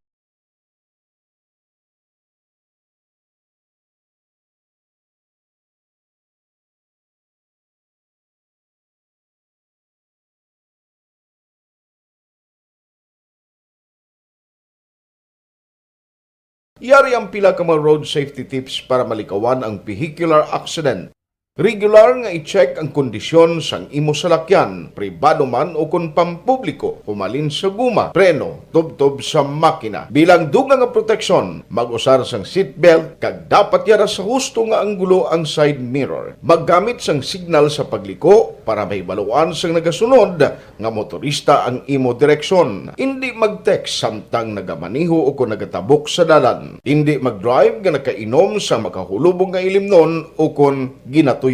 Yari ang pila ka mga road safety tips para malikawan ang vehicular accident. Regular nga i-check ang kondisyon sang imo salakyan, pribado man o kon pampubliko, humalin sa guma, preno, tubtob sa makina. Bilang dugang nga proteksyon, mag-usar sang seatbelt kag dapat yara sa husto nga anggulo ang side mirror. Maggamit sang signal sa pagliko para mahibaluan sang nagasunod nga motorista ang imo direksyon. Indi mag-text samtang nagamaneho o kon nagatabok sa dalan. Indi mag-drive nga nakainom sa makahulubong nga ilimnon o kon ginatuyo.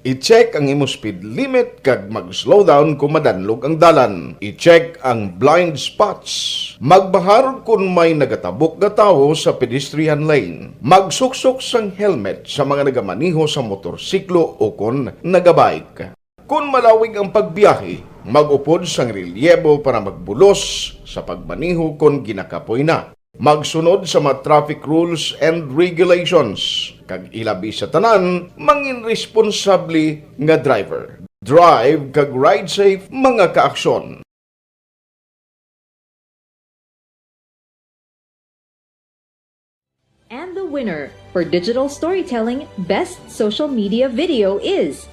I-check ang imo speed limit kag mag-slow down kon madanlog ang dalan. I-check ang blind spots. Magbahar kon may nagatabok nga tawo sa pedestrian lane. Magsuksok sang helmet sa mga nagamaneho sa motorsiklo o kon nagabike. Kon malawig ang pagbiyahe, mag-upod sang relyebo para magbulos sa pagmaneho kon ginakapoy na. Magsunod sa mga traffic rules and regulations, kag ilabi sa tanan, mangin responsable nga driver. Drive kag ride safe, mga kaaksyon. And the winner for digital storytelling best social media video is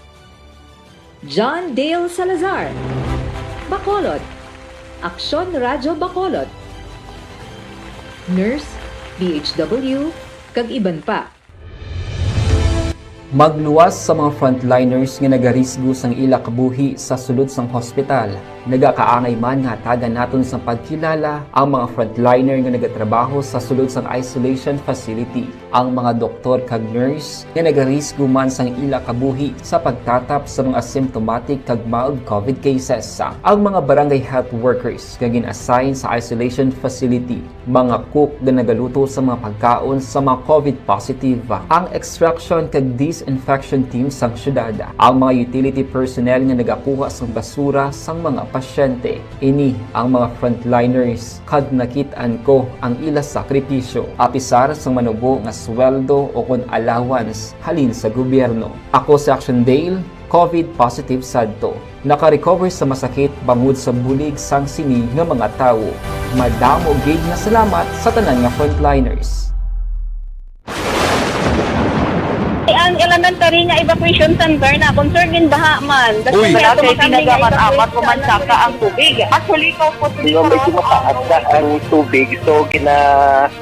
John Dale Salazar, Bacolod, Aksyon Radyo Bacolod, Nurse, D H W, kag iban pa. Magluwas sa mga frontliners nga nagarisgo sang ila kabuhi sa sulod sang hospital. Nagakaangay man nga hatagan naton sang pagkilala ang mga frontliner nga nagatrabaho sa sulod sang isolation facility, ang mga doktor kag nurse nga nagarisgo man sang ila kabuhi sa pagtatap sa mga asymptomatic kag mild COVID cases, ang mga barangay health workers nga gin-assign sa isolation facility, mga cook nga nagaluto sa mga pagkaon sa mga COVID positive, ang extraction kag disinfection team sang syudad, ang mga utility personnel nga nagakuha sang basura sang mga pasyente. Ini ang mga frontliners, kag nakit-an ko ang ila sakripisyo, apisar sang manubo nga sweldo o kon allowance halin sa gobyerno. Ako si Action Dale, COVID positive sadto. Naka-recover sa masakit bangod sa bulig sang sini nga mga tawo. Madamo gid nga salamat sa tanan nga frontliners. Ang elementary nga evacuation center na concern din baha man. Uy, wala kay kinagaman-amat human saka ang tubig. Actually, ko po. Nga may gumataas na ang tubig, so gina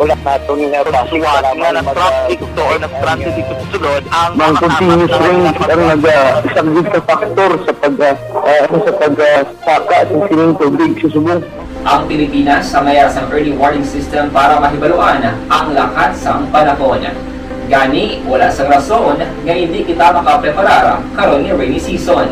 Wala naton nga basic nga nag-traffic to or nag-transit dito sa sulod ang mga continuous rain ang nagasaglit sa factor sa pag ah, ah, sa pag ah, saka sa sining tubig sa subong. Ang Pilipinas ang mayara sang early warning system para mahibaluan ang lakat sang panahon. Gani, wala sang rason nga hindi kita makapreparar karon nga rainy season.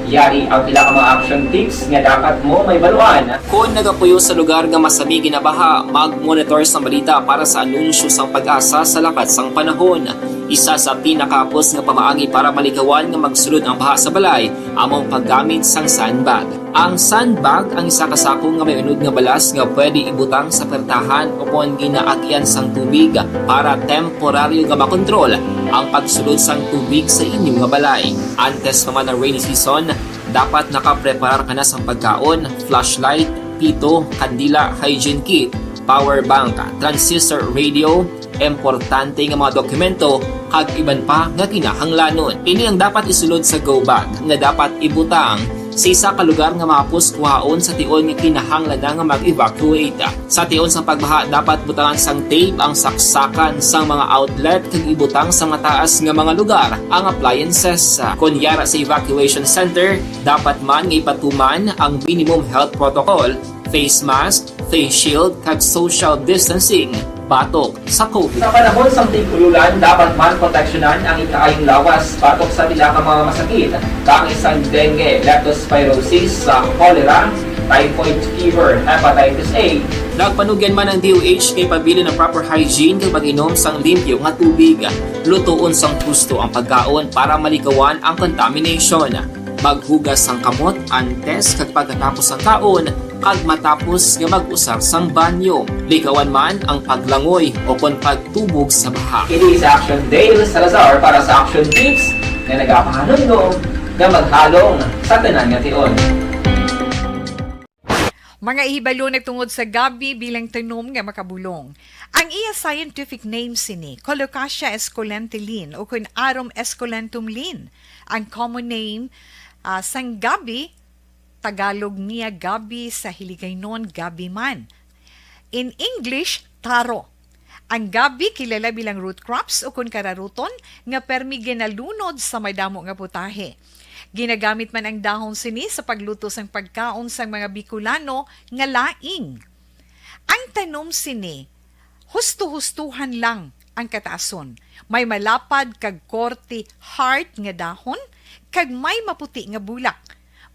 Yari ang pila ka mga action tips nga dapat mo mahibaluan. Kon nagapuyo sa lugar nga masami ginabaha, mag-monitor sang balita para sa anunsyo sang PAGASA sa lakat sang panahon. Isa sa pinakahapos nga pamaagi para malikawan nga magsulod ang baha sa balay amo ang paggamit sang sandbag. Ang sandbag ang isa ka sako nga may unod nga balas nga pwede ibutang sa pertahan ukon ginaagian sang tubig para temporaryo nga makontrol ang pagsulod sang tubig sa inyo nga balay. Antes pa man ang rainy season, dapat nakapreparar ka na sang pagkaon, flashlight, pito, kandila, hygiene kit, power bank, transistor radio, importante nga mga dokumento, kag iban pa nga kinahanglanon. Ini ang dapat isulod sa go bag nga dapat ibutang sa isa ka lugar nga mahapos kuhaon sa tion nga kinahanglan na nga mag-evacuate. Sa tion sang pagbaha, dapat butangan sang tape ang saksakan sang mga outlet kag ibutang sa mataas nga mga lugar ang appliances. Kon yara sa evacuation center, dapat man nga ipatuman ang minimum health protocol, face mask, face shield, kag social distancing batok sa COVID. Sa panahon sang tig-ululan, dapat man proteksyonan ang ikaayong lawas batok sa pila ka mga masakit, kaangay sang dengue, leptospirosis, sa cholera, typhoid fever, hepatitis A. Nagpanugyan man ang D O H nga ipabilin ang proper hygiene kag pag-inom sang limpyo nga tubig. Lutoon sang husto ang pagkaon para malikawan ang contamination. Maghugas sang kamot antes kag pagkatapos sang kaon, kag matapos nga mag-usar sang banyo. Likawan man ang paglangoy o kon pagtubog sa baha. Ini si Action Dale Salazar para sa Action Tips nga nagapahanumdom nga maghalong sa tanan nga tion. Mga hibalo nagtungod sa gabi bilang tanom nga makabulong. Ang iya scientific name sini, Colocasia esculenta Lin, o kun Arum esculentum Lin. Ang common name, ah, sang gabi, Tagalog niya gabi, sa Hiligaynon gabi man. In English, taro. Ang gabi kilala bilang root crops o kun kararuton nga permi ginalunod sa madamo nga putahe. Ginagamit man ang dahon sini sa pagluto sang pagkaon sang mga Bicolano nga laing. Ang tanom sini, husto-hustohan lang ang kataason. May malapad kag korte heart nga dahon kag may maputi nga bulak.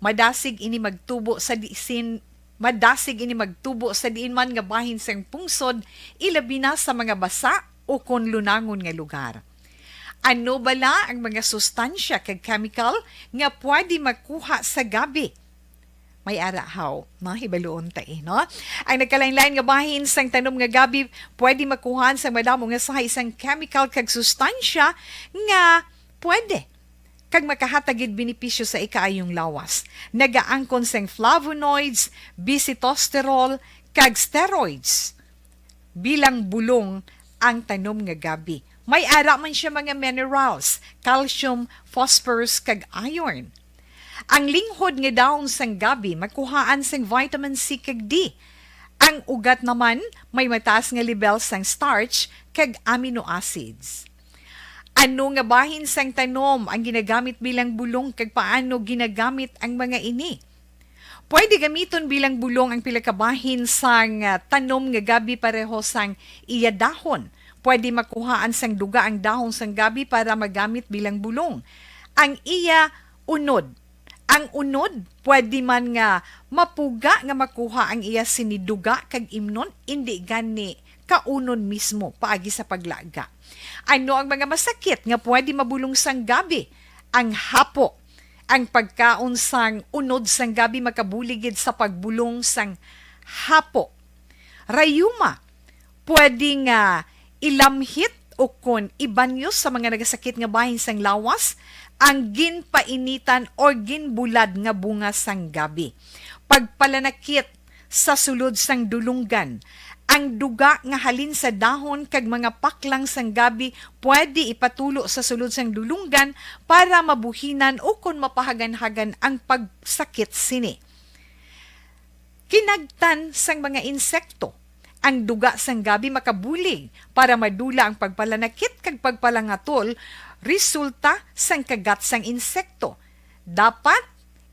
Madasig ini magtubo sa disin, madasig ini magtubo sa diin man nga bahin sang pungsod, ilabi na sa mga basa o kon lunangon nga lugar. Ano bala ang mga sustansya kag chemical nga pwede makuha sa gabi? May ara haw, mahibaluon ta eh, no? Ang nagkalain-lain nga bahin sang tanom nga gabi pwede makuhaan sang madamo nga sahay sang chemical kag sustansya nga pwede kag makahatag gid benepisyo sa ikaayong lawas. Nagaangkon sang flavonoids, bisitosterol, kag steroids bilang bulong ang tanom nga gabi. May ara man siya mga minerals, calcium, phosphorus, kag iron. Ang linghod nga dahon sang gabi makuhaan sang vitamin C kag D. Ang ugat naman may mataas nga lebel sang starch kag amino acids. Ano nga bahin sang tanom ang ginagamit bilang bulong kag paano ginagamit ang mga ini? Pwede gamiton bilang bulong ang pila ka bahin sang, ah, tanom nga gabi pareho sang iya dahon. Pwede makuhaan sang duga ang dahon sang gabi para magamit bilang bulong. Ang iya unod. Ang unod pwede man nga mapuga nga makuha ang iya sini duga kag imnon, indi gani kaunon mismo paagi sa paglaga. Ano ang mga masakit nga pwede mabulong sang gabi? Ang hapo. Ang pagkaon sang unod sang gabi makabulig gid sa pagbulong sang hapo. Rayuma, pwede nga ilamhit o kon ibanyos sa mga nagasakit nga bahin sang lawas ang ginpainitan or ginbulad nga bunga sang gabi. Pagpalanakit sa sulod sang dulunggan. Ang duga nga halin sa dahon kag mga paklang sang gabi pwede ipatulo sa sulod sang dulunggan para mabuhinan o kon mapahaganhagan ang pagsakit sini. Kinagtan sang mga insekto. Ang duga sang gabi makabulig para madula ang pagpalanakit kag pagpalangatol resulta sang kagat sang insekto. Dapat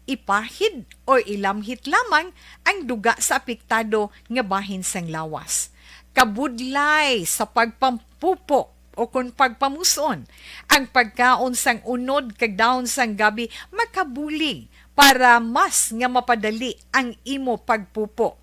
ipahid o ilamhit lamang ang duga sa apektado nga bahin sang lawas. Kabudlay sa pagpampupo o kon pagpamuson, ang pagkaon sang unod kag dahon sang gabi makabulig para mas nga mapadali ang imo pagpupo.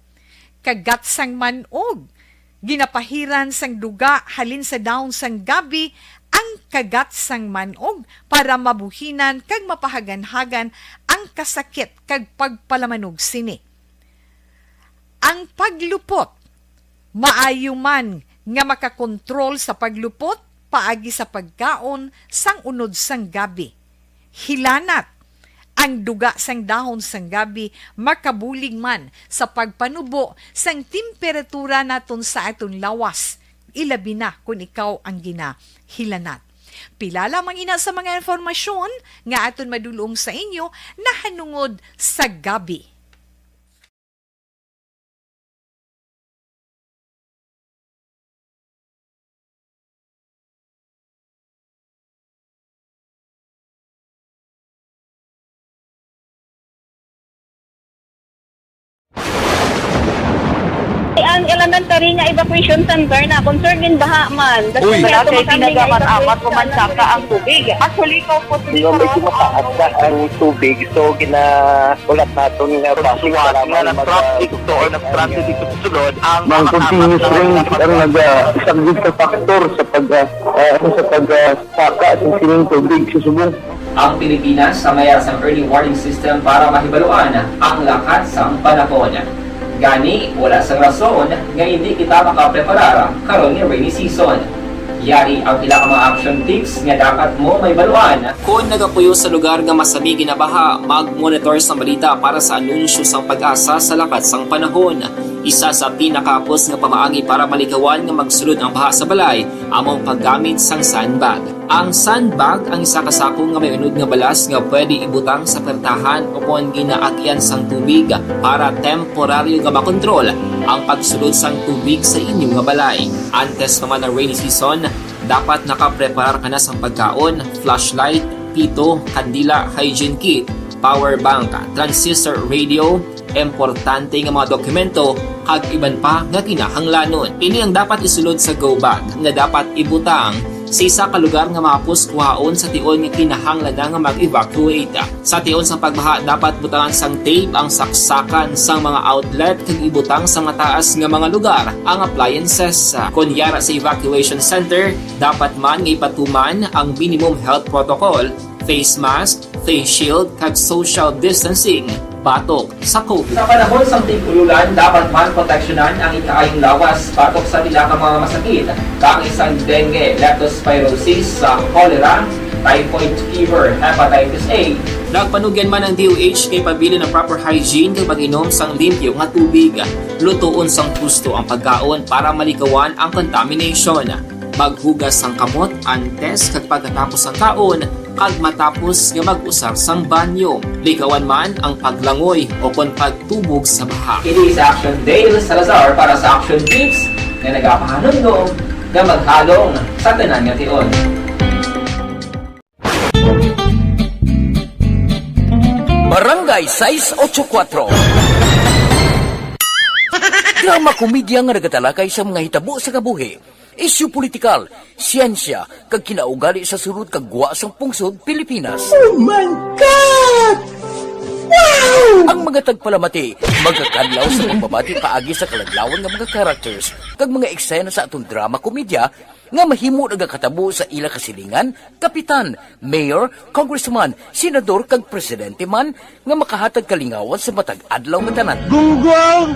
Kagat sang man-og. Ginapahiran sang duga halin sa dahon sang gabi ang kagat sang man-og para mabuhinan kag mapahaganhagan ang kasakit kag pagpalamanog sini. Ang paglupot. Maayo man nga makakontrol sa paglupot paagi sa pagkaon sang unod sang gabi. Hilanat. Ang duga sang dahon sang gabi makabulig man sa pagpanubo sang temperatura naton sa aton lawas, ilabi na kon ikaw ang ginahilanat. Pila lamang ina sa mga impormasyon nga aton madulong sa inyo nahanungod sa gabi. Ang elementary nga evacuation center na concern in baha man. Uy! Wala kay ginagamit-amat o mansaka ang tubig. Actually, ikaw po, Hindi, medyo mataas na ang tubig. So, gina-, ulat naton nga base nga para na mag-, nag-traffic to or nag-transit dito sa sulod ang Ang mga continuous kasama rain ang naga-, isang big factor sa pag, ah, ah, sa pag, ah, saka sa sining tubig sa subong. Ang Pilipinas sa mayara sang early warning system para mahibaluan ang lakat sang panahon. Gani, wala sang rason nga hindi kita makapreparar karon nga rainy season. Yari ang pila ka mga action tips nga dapat mo mahibaluan. Kon nagapuyo sa lugar nga masami ginabaha, mag-monitor sa balita para sa anunsyo sang PAGASA sa lakat sang panahon. Isa sa pinakahapos nga pamaagi para malikawan nga magsulod ang baha sa balay amo ang paggamit sang sandbag. Ang sandbag ang isa ka sako nga may unod nga balas nga pwede ibutang sa pertahan o kon ginaagyan sang tubig para temporaryo nga makontrol ang pagsulod sang tubig sa inyo nga balay. Antes pa man ang rainy season, dapat nakapreparar ka na sang pagkaon, flashlight, pito, kandila, hygiene kit, power bank, transistor radio, importante nga mga dokumento, kag iban pa nga kinahanglanon. Ini ang dapat isulod sa go bag nga dapat ibutang sa isa ka lugar nga mahapos kuhaon sa tion nga kinahanglan na nga mag-evacuate. Sa tion sang pagbaha, dapat butangan sang tape ang saksakan sang mga outlet kag ibutang sa mataas nga mga lugar ang appliances. Kon yara sa evacuation center, dapat man nga ipatuman ang minimum health protocol, face mask, face shield, kag social distancing. batok sa COVID. Sa panahon sang tig-ululan, dapat man proteksyonan ang ikaayong lawas batok sa pila ka mga masakit, kaangay sang dengue, leptospirosis, sa cholera, typhoid fever, hepatitis A. Nagpanugyan man ang D O H kay pabilin ang proper hygiene kag pag-inom sang limpyo nga tubig. Lutoon sang husto ang pagkaon para malikawan ang contamination. Maghugas sang kamot antes kag pagkatapos sang kaon, kag matapos nga mag-usar sang banyo. Likawan man ang paglangoy o kon pagtubog sa baha. Ini si Action Dale Salazar para sa Action Tips nga nagapahanumdom nga maghalong sa tanan nga tion. Barangay sais ocho kuwatro. Drama komedya nga nagatalakay sa mga hitabo sa kabuhi, isyu politikal, siyensya, kag kinaugali sa sulod kag gwa sang pungsod Pilipinas. Oh my God! Wow! Ang mga tagpalamati magakadlaw sa pagbabati paagi sa kaladlawan nga mga characters kag mga eksena sa aton drama komedya nga mahimo nagakatabo sa ila kasilingan, kapitan, mayor, congressman, senador, kag presidente man nga makahatag kalingawan sa matag adlaw nga tanan. Gunggong!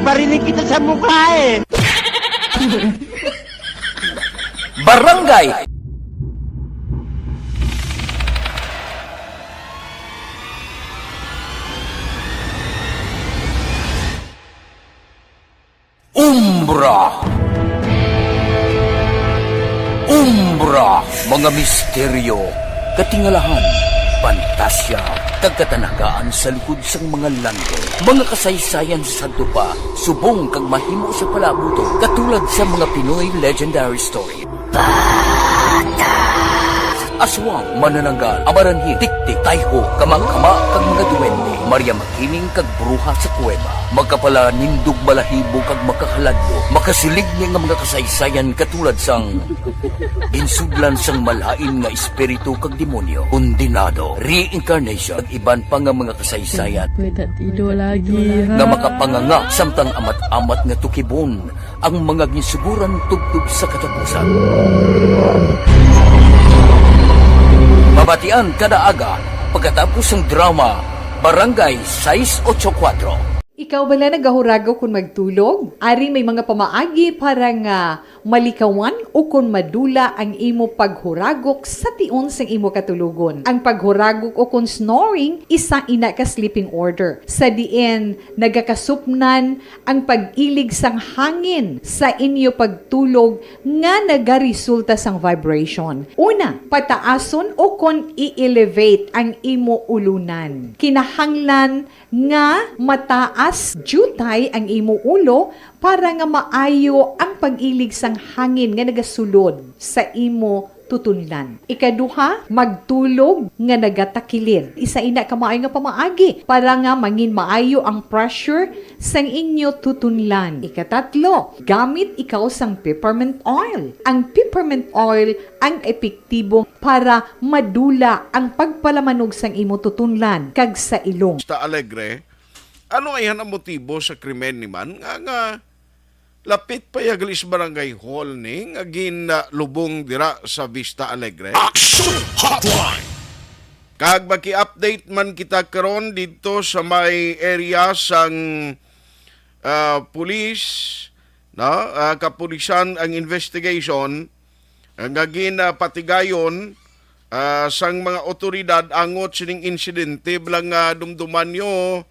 Barinig kita sa mukha eh! Barangay Umbra. Umbra, mga misteryo, katingalahan, pantasya, kag katanagaan sa likod sang mga langgam. Mga kasaysayan sa sadto pa, subong kag mahimo sa palabuton, katulad sa mga Pinoy legendary story. Aswang, manananggal, amaranhil, tiktik, tayho, kama-kama, kag mga duwende, Maria Makiling, kag bruha sa kuweba. Makapalanindog balahibo kag makakaladlo, makasiling ni nga mga kasaysayan katulad sang ginsudlan sang malain nga espiritu kag demonyo, kondenado, reincarnation, kag iban pa nga mga kasaysayan Pwede tido lagi, nga ha? makapanganga samtang amat-amat nga tukibon ang mga ginsuguran tubtob sa katapusan. Mabatian kada aga pagkatapos sang drama Barangay sais ocho kuwatro. Ikaw bala nagahuragok kon magtulog? Ari may mga pamaagi para nga malikawan o kon madula ang imo paghuragok sa tion sang imo katulogon. Ang paghuragok o kon snoring, isa ina ka sleeping order, sa diin nagakasupnan ang pag-ilig sang hangin sa inyo pagtulog nga nagaresulta sang vibration. Una, pataason o kon i-elevate ang imo ulunan. Kinahanglan nga mataas diutay ang imo ulo para nga maayo ang pag-ilig sang hangin nga nagasulod sa imo tutunlan. Ikaduha, magtulog nga nagatakilid. Isa ina ka maayo nga pamaagi para nga mangin maayo ang pressure sang inyo tutunlan. Ikatatlo, gamit ikaw sang peppermint oil. Ang peppermint oil ang epektibo para madula ang pagpalamanog sang imo tutunlan kag sa ilong. Vista Alegre, ano ayhan ang motibo sa krimen ni man nga, nga lapit pa ya gali sa barangay hall ni nga ginlubong dira sa Vista Alegre? Action Hotline! Kag maki-update man kita karon didto sa may area sang, ah, pulis, no? Ah, kapulisan ang investigation, ah, nga ginapatigayon, ah, sang mga otoridad angot sining insidente. Bala nga dumduman nyo,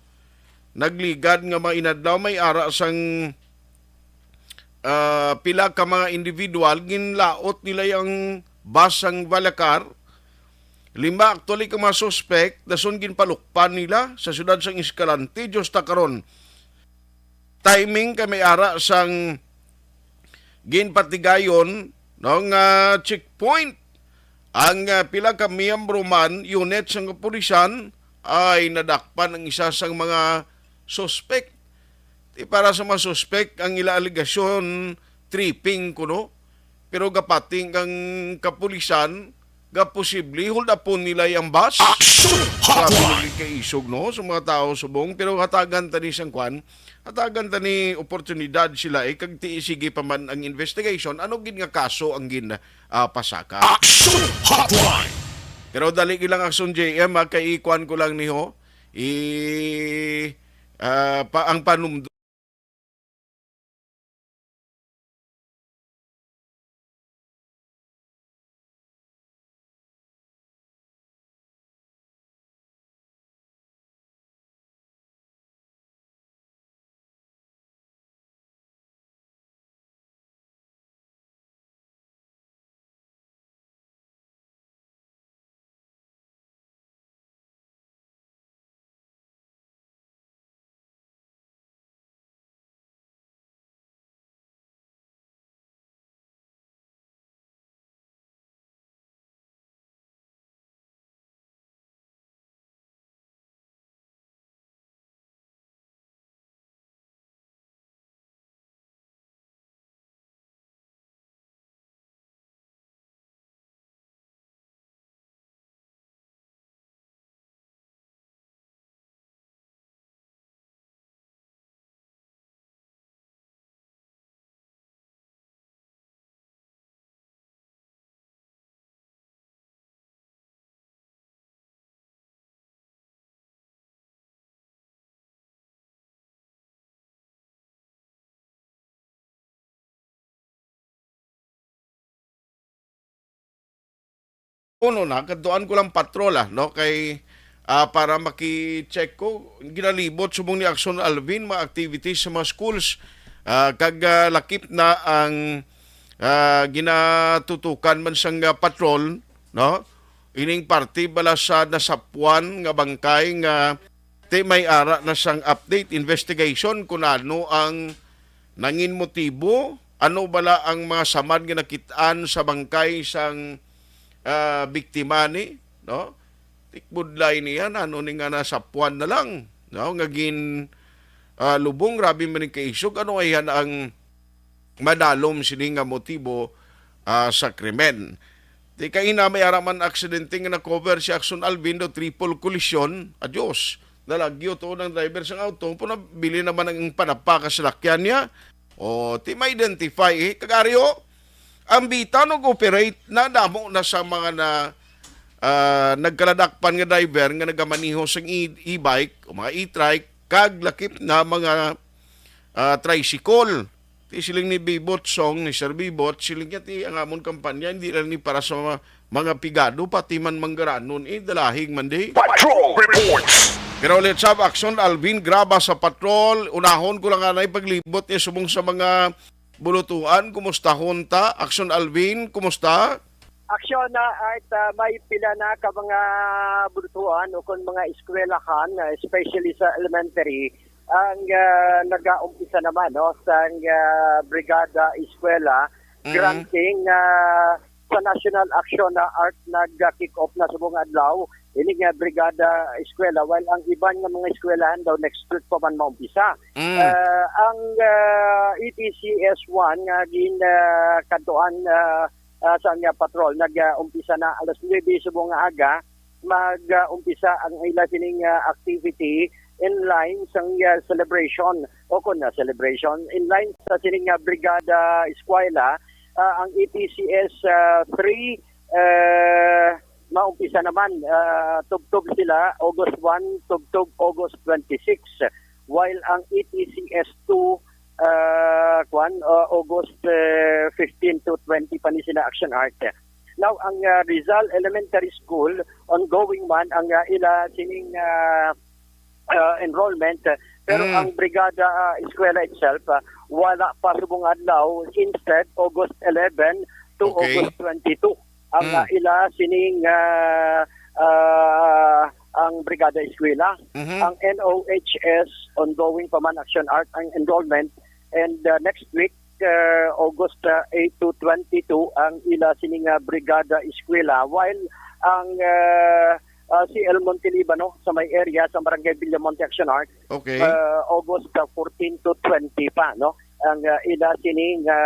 nagligad nga mga inadlaw may ara sang, ah, pila ka mga individual, ginlaot nila ang bus sang Balacar. Lima actually ka mga suspect, dason ginpalukpan nila sa siyudad sang Escalante. Diyos ta karon, timing kay may ara sang ginpatigayon, no, nga checkpoint. Ang, ah, pila ka miyembro man, unit sang kapulisan, ay nadakpan ang isa sang mga suspect. Di para sa mga suspect, ang ila alegasyon, tripping kuno. Pero gapating ang kapulisan, gaposible, hold upon nila ang bus. Action Grabe Hotline! Naging kaisog, no, sa mga tao subong. Pero hatagan ta ni sang kwan, hatagan ta ni oportunidad sila, eh, kag ti-, sige pa man ang investigation. Ano gid nga kaso ang gin, ah, pasaka? Action Hotline! Pero dali lang, Action J M, ha, kay ikuan ko lang ni ho. I, ah, pa, ang panumdum Uno na, kadtuan ko lang patrol, ah, no? Kay, ah, para maki-check ko, ginalibot subong ni Action Alvin, mga activities sa mga schools. Ah, kag, ah, lakip na ang, ah, ginatutukan man sang, ah, patrol, no? Ining parte bala sa nasapwan nga bangkay nga ti may ara na sang update, investigation kung ano ang nangin motibo, ano bala ang mga samad nga nakit-an sa bangkay sang, ah, biktima ni, no? Tikbudlay niya, ano ni nga nasapwan na lang, no? Nga gin, ah, lubong, grabe man ning kaisog, ano ay ang madalom sini nga motibo, ah, sa krimen. Di kay ina may ara man aksidente nga na-cover si Action Alvin do triple collision. Adios. Nalagyo to ng driver sang auto. Puna, bili naman ang panapa ka salakyan niya. O, ti ma-identify, eh. Kag ari, o, ang bita nag-operate na damo na sa mga na, ah, nagkaladakpan nga driver nga nagamaniho sang e-, e-bike o mga e-trike kag lakip na mga, ah, tricycle. Ti siling ni Bibot Song, ni Sir Bibot, siling niya ti ang amon kampanya hindi lang ni para sa mga, mga pigado, pati man manggaranon, eh, dalahig man di. Patrol Reports. Pero let's have action, Alvin, graba sa patrol. Unahon ko lang anay paglibot niya subong sa mga bulutuan. Kumusta, Honta? Action, Alvin, kumusta? Action na, Art, ah, may pila na ka mga bulutuan o kung mga eskwelahan, ah, especially sa elementary, ang, ah, nag-aumpisa naman, no, sang, ah, Brigada Eskwela, Mm. granting, ah, sa National Action na, Art, nag-kick off na subong adlaw ini nga Brigada Eskwela, while ang iban nga mga eskwelahan daw next week pa man maumpisa. Mm. Ah, ang, ah, E T C S one nga gin, ah, kadtuan, ah, ah, sa nga patrol nag-umpisa na alas nuebe subong nga aga, mag-umpisa ang ila sining, ah, activity in line sang, ah, celebration o kon na celebration in line sa sining, ah, Brigada Eskwela, ah, ang E T C S, ah, three, ah, maumpisa naman, ah, tubtob sila August one, tubtob August twenty-six, while ang E T C S two, ah, kwan, ah, August, eh, fifteen to twenty pa ni sila, Action Art. Now, ang, ah, Rizal Elementary School, ongoing man ang, ah, ila sining, ah, ah, enrollment, pero Mm. ang Brigada, ah, Eskwela itself, ah, wala pa subong adlaw, instead, August eleven to Okay. August twenty-two ang, Mm. ah, ila sining, ah, ah, ang Brigada Eskwela. Mhm. Ang N O H S, ongoing pa man, Action Art, ang enrollment. And, ah, next week, ah, August, ah, eight to twenty-two, ang ila sini nga Brigada Eskwela. While ang, ah, ah, C L Montelibano sa may area sa Barangay Villamonte, Action Art, Okay. ah, August, ah, fourteen to twenty pa, no? Ang, ah, ila sini nga,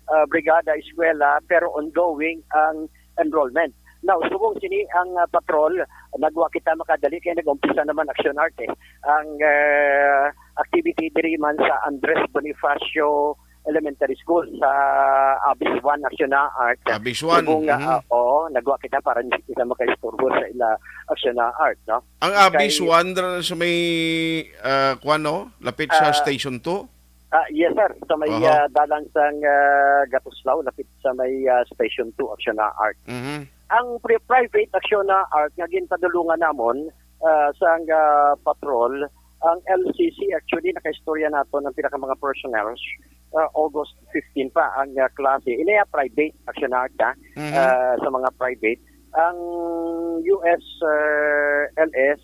ah, Brigada Eskwela, pero ongoing ang enrollment. Now, subong sini ang, ah, patrol, nagwa kita makadali kay nag-umpisa naman, Action Art, eh. Ang, ah, activity diri man sa Andres Bonifacio, Elementary School sa Abis one, Action na Art. Abis one, Subong nga, mhm. ah, oo, nagwa kita para hindi kita makaistorbo sa ila Action na Art, no? Ang Abis Kay one dira sa may, ah, kuwan, no? Lapit sa Ah, Station two? Ah, yes, sir. Sa may, Oho. ah, dalan sang, ah, Gatuslaw, lapit sa may, ah, Station two, Action na Art. Mhm. Ang pri-, private Action na Art nga ginpadulungan namon, ah, sang, ah, patrol, ang L C C, actually, nakaistorya nato ng pinaka mga personnel, ah, August fifteen pa ang, ah, klase. Ini, ah, private, Action na Art, ah, Mhm. ah, sa mga private. Ang U S, ah, L S,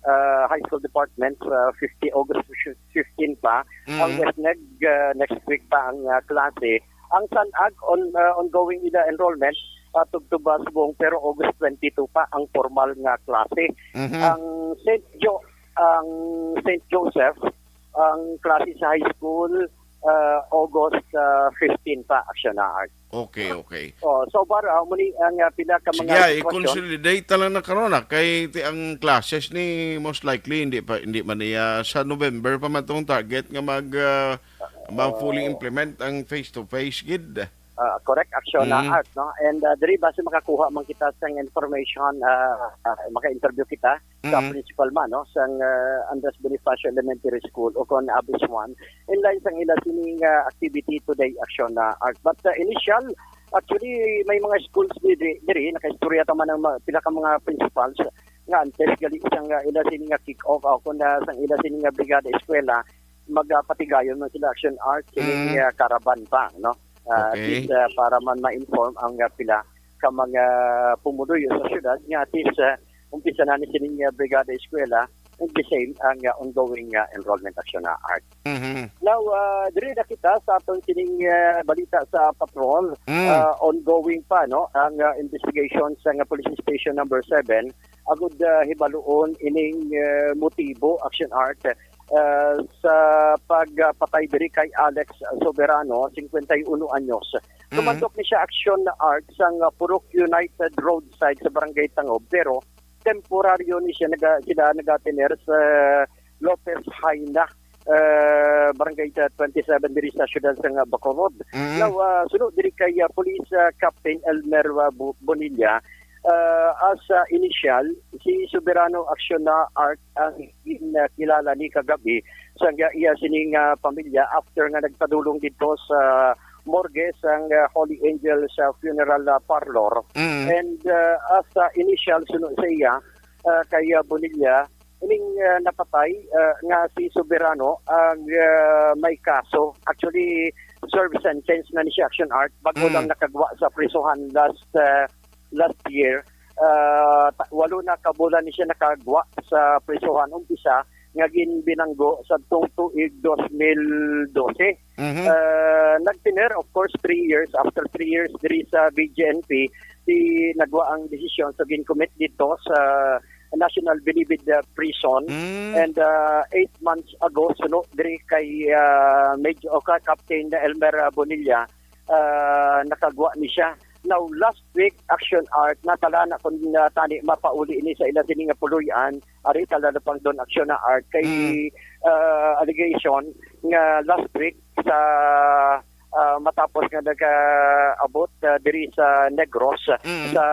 ah, High School Department, ah, fifty, August fifteen pa. Ang Mhm. Westneg, ah, next week pa ang, ah, klase. Ang Sanag, on, ah, ongoing ila enrollment, ah, tugtog ba subong, pero August twenty-two pa ang formal nga klase. Mhm. Ang Saint Jo-, ang Saint Joseph, ang klase sa high school, ah, August, ah, fifteen pa, Action na Art. Okay, okay. Oh, so para, ah, muli ang, ah, pila ka Sige, mga ah, sitwasyon. I-consolidate na lang na karon, ah, kay ti-, ang classes ni most likely hindi pa, hindi man niya sa November pa man tong target nga mag, ah, ma-fully Oh. implement ang face-to-face gid. Ah, correct, Action na Mm. Art, no? And, ah, diri base makakuha man kita sang information, ah, ah, maka-interview kita sa Mm. principal man, no, sang, ah, Andres Bonifacio Elementary School o kon Abis one, in line sang ila sining, ah, activity today, Action na Art. But, ah, initial, actually, may mga schools diri, diri, nakaistorya ta man ang ma-, pila ka mga principals nga antes gali sang, ah, ila sining nga kick-off, ah, kon, ah, sang ila sining nga brigada eskwela, magapatigayon man sila, Action Art, sining, Mm. ah, caravan pa, no? Ah, at Okay. least, ah, para man ma-inform ang, ah, pila ka mga pumuluyo sa syudad nga at least, ah, umpisa na ni sining, ah, brigada eskwela, and the same ang, ah, ongoing, ah, enrollment, Action na Art. Mhm. Now, ah, diri na kita sa aton sining, ah, balita sa patrol. Mm. Ah, ongoing pa, no, ang, ah, investigation sa nga Police Station Number Seven agud, ah, hibaluon ining, ah, motibo, Action Art, ah, sa pagpatay diri kay Alex Soberano, cincuenta y uno anyos. Mhm. Tumandok ni siya, Action na Art, sang, ah, Purok United Roadside sa Barangay Tangob, pero temporaryo ni siya naga-, sila nagatener sa Lopez Jaena, ah, Barangay twenty-seven diri sa siyudad sang Bacolod. Mhm. Now, ah, suno diri kay, ah, Police, ah, Captain Elmer, ah, Bu-, Bonilla, ah, as, ah, initial, si Soberano, Action na Art, ang gin-, ah, kilala ni kagabi sa nga iya sining, ah, pamilya after nga nagpadulong didto sa morgue sang, ah, Holy Angels, ah, Funeral, ah, Parlor. Mm. And, ah, as, ah, initial, suno sa iya, ah, kay, ah, Bonilla, ining, ah, napatay, ah, nga si Soberano ang, ah, may kaso. Actually, serve sentence na ni siya, Action Art, bago Mm. lang nakagwa sa prisuhan last, ah, last year. Ah, ta-, walo na ka bulan ni siya nakagwa sa prisuhan. Umpisa nga ginbilanggo sa tuig dos mil dose. Mhm. Ah, nagtener, of course, three years. After three years diri sa B J N P, si nagwa ang desisyon sa gin-commit dito sa National Bilibid, ah, Prison. Mm. And, ah, eight months ago, suno diri kay, ah, Major, o ka-, Captain Elmer, ah, Bonilla, ah, nakagwa ni siya. Now, last week, Action Art, natala na kung, ah, tani mapauli ni sa ila sini nga puloy-an, ari tala na pang Don Action na Art, kay, Mm. ah, allegation nga last week sa, ah, matapos nga nag-abot, ah, diri sa Negros, Mm. sa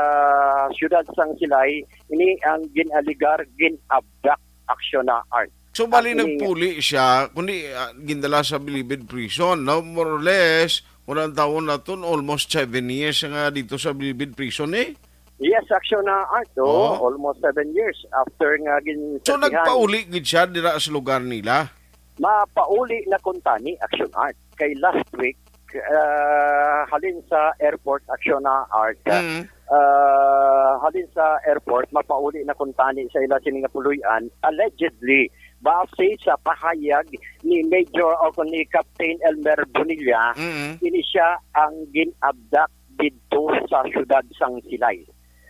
siyudad sang Silay, ini ang gin-alegar, gin-abduct, Action na Art. So, bali Ang ini nagpuli siya, kundi, ah, gindala sa Bilibid Prison, no? More or less, wala ang taon na to, almost seven years nga dito sa Bilibid Prison, eh. Yes, Action na Art, oh, Oh. almost seven years after nga gin- So, nagpauli gid siya dira sa lugar nila? Mapauli na kuntani, Action Art. Kay last week, ah, halin sa airport, Action na Art, Mm. ah, halin sa airport, mapauli na kuntani sa ila sini nga puloy-an, allegedly, base sa pahayag ni Major o ni Captain Elmer Bonilla, Mm. ini siya ang gin-abduct didto sa siyudad sang Silay.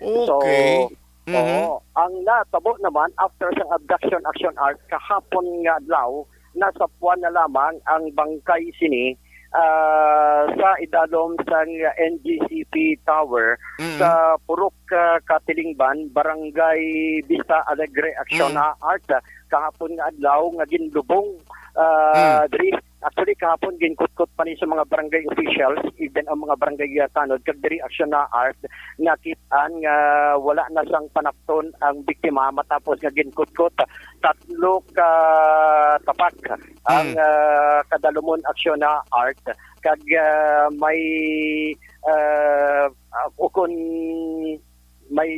So, Okay. Mhm. oo, ang natabo naman after sang abduction, Action Art, kahapon nga adlaw, nasapuan na lamang ang bangkay sini, ah, sa idalom sang N G C P Tower Mm. sa Purok, ah, Katilingban, Barangay Vista Alegre, Action Mm. na Art, kahapon nga adlaw nga ginlubong, ah, Mm. diri Actually, kahapon ginkutkot pa ni sa mga barangay officials, even ang mga barangay, ah, tanod, kag diri Aksyon na Art, nakit-an nga wala na sang panapton ang biktima matapos nga ginkutkot tatlo ka tapak ang, Hmm. ah, kadalumon Aksyon na Art, kag, ah, may, ah, ah, ukon may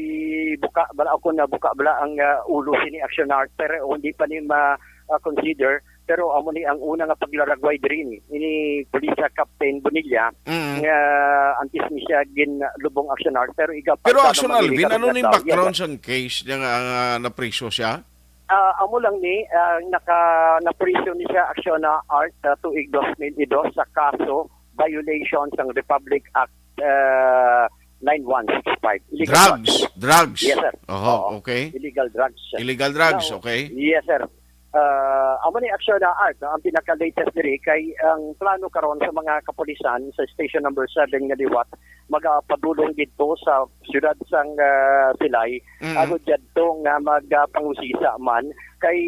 buka bala, ukon na buka bala ang, ah, ulo sini Aksyon na Art, pero hindi pa ni ma, ah, consider. Pero amo ni ang una nga paglaragway diri ni, ini Police Captain Bonilla, Mm. nga antes ni siya ginlubong Aksyon na Art, pero iga pa Pero ito Aksyon naman Alvin, iligal ano na ning daw. Yes, background sir. Sang case niya nga, nga napriso siya? Ah, amo lang ni, ah, naka, napriso ni siya Aksyon na Art, ah, tuig dos mil dos sa kaso violation sang Republic Act, ah, nine one six five. Illegal Drugs, drugs. Drugs. Yes, sir. Oho, Oo. Okay. Illegal drugs. Illegal drugs, Now, okay. Yes, sir. Ah, amo ni Aksyon na Art, no? Ang pinaka-latest diri kay ang plano karon sa mga kapulisan sa Station Number Seven nga liwat magapadulong didto sa siyudad sang, ah, Silay, Mm. agod didto nga magapangusisa man kay,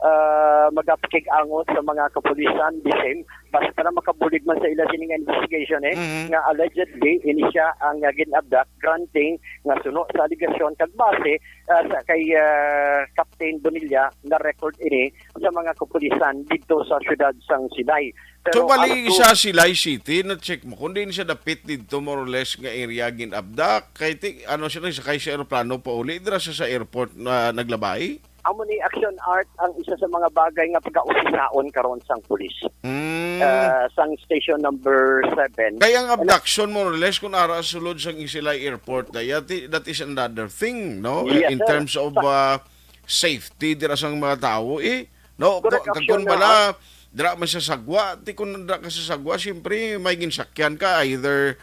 ah, magapakig-angot sa mga kapulisan, the same, basta para makabulig man sa ila sining investigation, eh, Mhm. nga allegedly ini siya ang, ah, gin-abduct, granting nga suno sa alegasyon kag base, ah, sa kay, ah, Captain Bonilla, na-record ini sa mga kapulisan didto sa siyudad sang Silay. So, Pero bali ang sa Silay City, na-check mo, kung diin siya dapit didto, more or less, nga area gin-abduct, kay ti-, ano siya, nagsakay sa eroplano pauli, dira siya sa airport na naglabay? Amo ni Action Art ang isa sa mga bagay nga pagausisaon karon sang pulis, Mm. ah, sang Station Number Seven. Kay ang Ano? Abduction, more or less, kung ara sulod sang Silay Airport, na, yati, that is another thing, no? Yes, In sir. terms of, Sa- ah, safety, dira sang mga tao, eh. No, Correct, ko-, kag Action kun na, bala, ah. Dira man sa sagwa, ti kun dira ka sa sagwa, siyempre, may ginsakyan ka, either,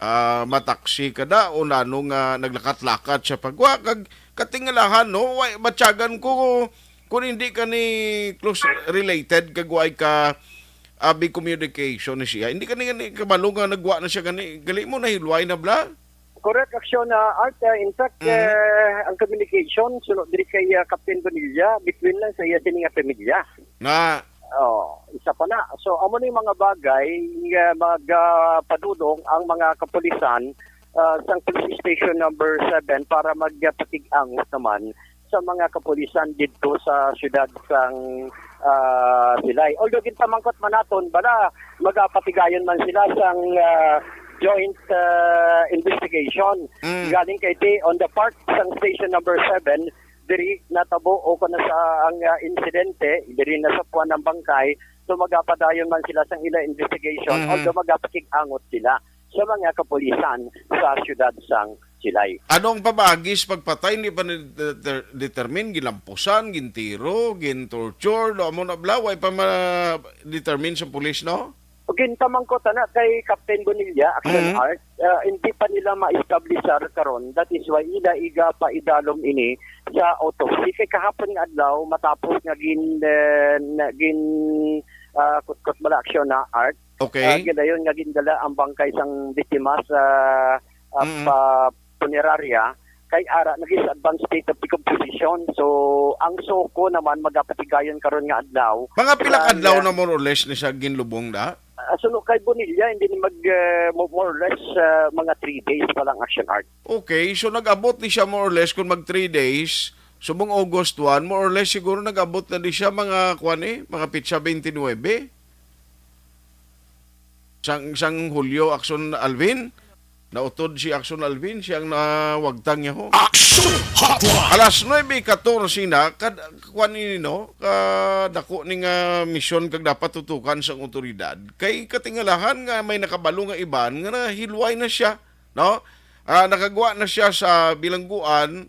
ah, mataksi ka da, o nano nga naglakat-lakat sa pagwa, kag katingalahan, no, way, batyagan ko, kung hindi ka ni close related, kag way ka, abi communication ni siya, hindi ka ni, ni kabalo nga nagwa na siya gani, gali mo, nahilway na bla? Correct, Action, ah, Art. Ah, in fact, Mm. eh, ang communication, suno diri kay, ah, Captain Bonilla, between lang sa iya sini nga pamilya. Na? Oh, isa pa na. So, amo ni mga bagay nga mag, ah, padulong ang mga kapulisan, ah, sang Police Station Number Seven para magpatig-angot naman sa mga kapulisan didto sa siyudad sang, ah, Silay. Although ginpamangkot man naton, bala, magapatigayon man sila sang, ah, joint, ah, investigation. Mm. Galing kay di, on the part sang Station Number Seven, diri natabo o kung sa ang, ah, insidente, diri nasapuan ang bangkay, so magapadayon man sila sang ila investigation, Mhm. although magapakig-angot sila sa mga kapulisan sa siyudad sang Silay. Ano ang pamaagi sa pagpatay? Hindi pa na-deter-, determine, gilampusan, gintiro, gintorture, no? Amo na bla, way pa ma-determine sa pulis, no? Ginpamangkot ana kay Captain Bonilla, Action Mhm. Art, ah, hindi pa nila ma-establishar karon. That is why ila iga pa idalom ini sa autopsy. Kay kahapon nga adlaw, matapos nga gin, eh, na, gin, ah, kutkot bala Action na Art, Okay. ah, gilayon nga gindala ang bangkay sang biktima sa, ah, Mm. pa-, punerarya, kay ara naging sa advanced state of decomposition. So, ang SOCO naman magapatigayon karon nga adlaw. Mga pila ka Kaya, adlaw ah, na more or less ni siya ginlubong da? Ah, suno kay Bonilla, hindi ni mag, eh, mo-, more or less, ah, mga three days pa lang, Action Art. Okay, so nag-abot ni siya more or less kung mag three days, subong August one, more or less siguro nag-abot na di siya mga, kwan eh, mga petsa twenty-nine. Sang, sang Hulyo, Action Alvin. Nautod si Action Alvin, siya ang nawagtang niya ho. Action Hotline! Alas nuebe katorse na, kad-, kwan ini, no? Kadako ni nga misyon kag dapat tutukan sang awtoridad. Kay katingalahan nga may nakabalo nga iban nga nahilway na siya, no? Ah, nakagwa na siya sa bilangguan,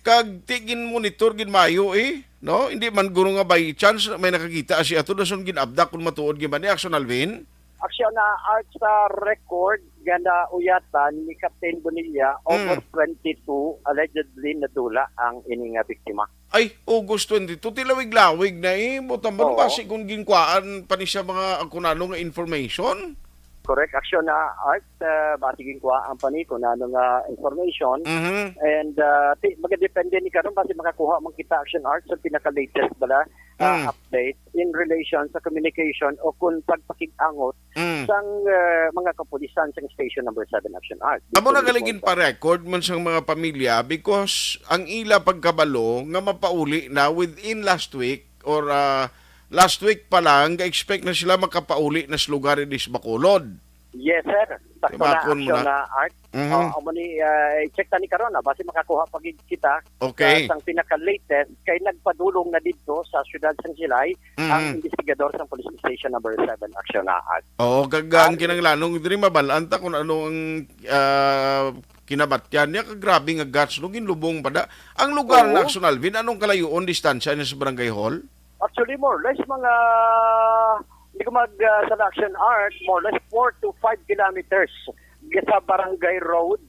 kag ti gin-monitor gid maayo, eh, no? Hindi man guro nga by chance may nakakita siya ato, dason gin-abdak kung matuod gid man ni Action Alvin. Action na Art sa record nga nauyatan ni Captain Bonilla, Mm. August twenty-two, allegedly nadula ang ini nga biktima. Ay, August twenty-two, tilawig-lawig na, eh. Buta man, Oo. Basi kung ginkuhaan pa ni siya mga kung ano nga information. Correct. Action na Art, ah, basi ginkuhaan pa ni kung ano nga information. Mhm. And, ah, ti-, magadepende ni karon, basi makakuha man kita Action Art sa pinaka-latest bala uh, Mm. update in relation sa communication o kung pagpakig-angot Mm. sang, uh, mga kapulisan sang Station Number Seven Action Art. Amo na Dito galing mismo sa pa-record man sang mga pamilya because ang ila pagkabalo nga mapauli na within last week or, ah, last week pa lang, ga-expect na sila makapauli na sa lugar diri sa Bacolod. Yes, sir. Sakto na, Timakon mo action na. na, Art. Mhm. Ah, amo ni, ah, i-check ta ni karon, ah, basi makakuha pa gid kita Okay. sa, sang pinaka-latest kay nagpadulong na didto sa siyudad sang Silay ang Mhm. investigador sang Police Station Number Seven, Action na, Art. Oo, kag ang Art. kinahanglanong diri mabal-an ta kung ano ang, ah, kinabatyan niya, kag grabe nga guts, no, ginlubong pa da. Ang lugar na Oo. Action Alvin, anong kalayuon, distansya niya sa barangay hall? Actually, more or less, mga, hindi ko mag, ah, sa Action Art, more or less four to five kilometers sa Barangay Road,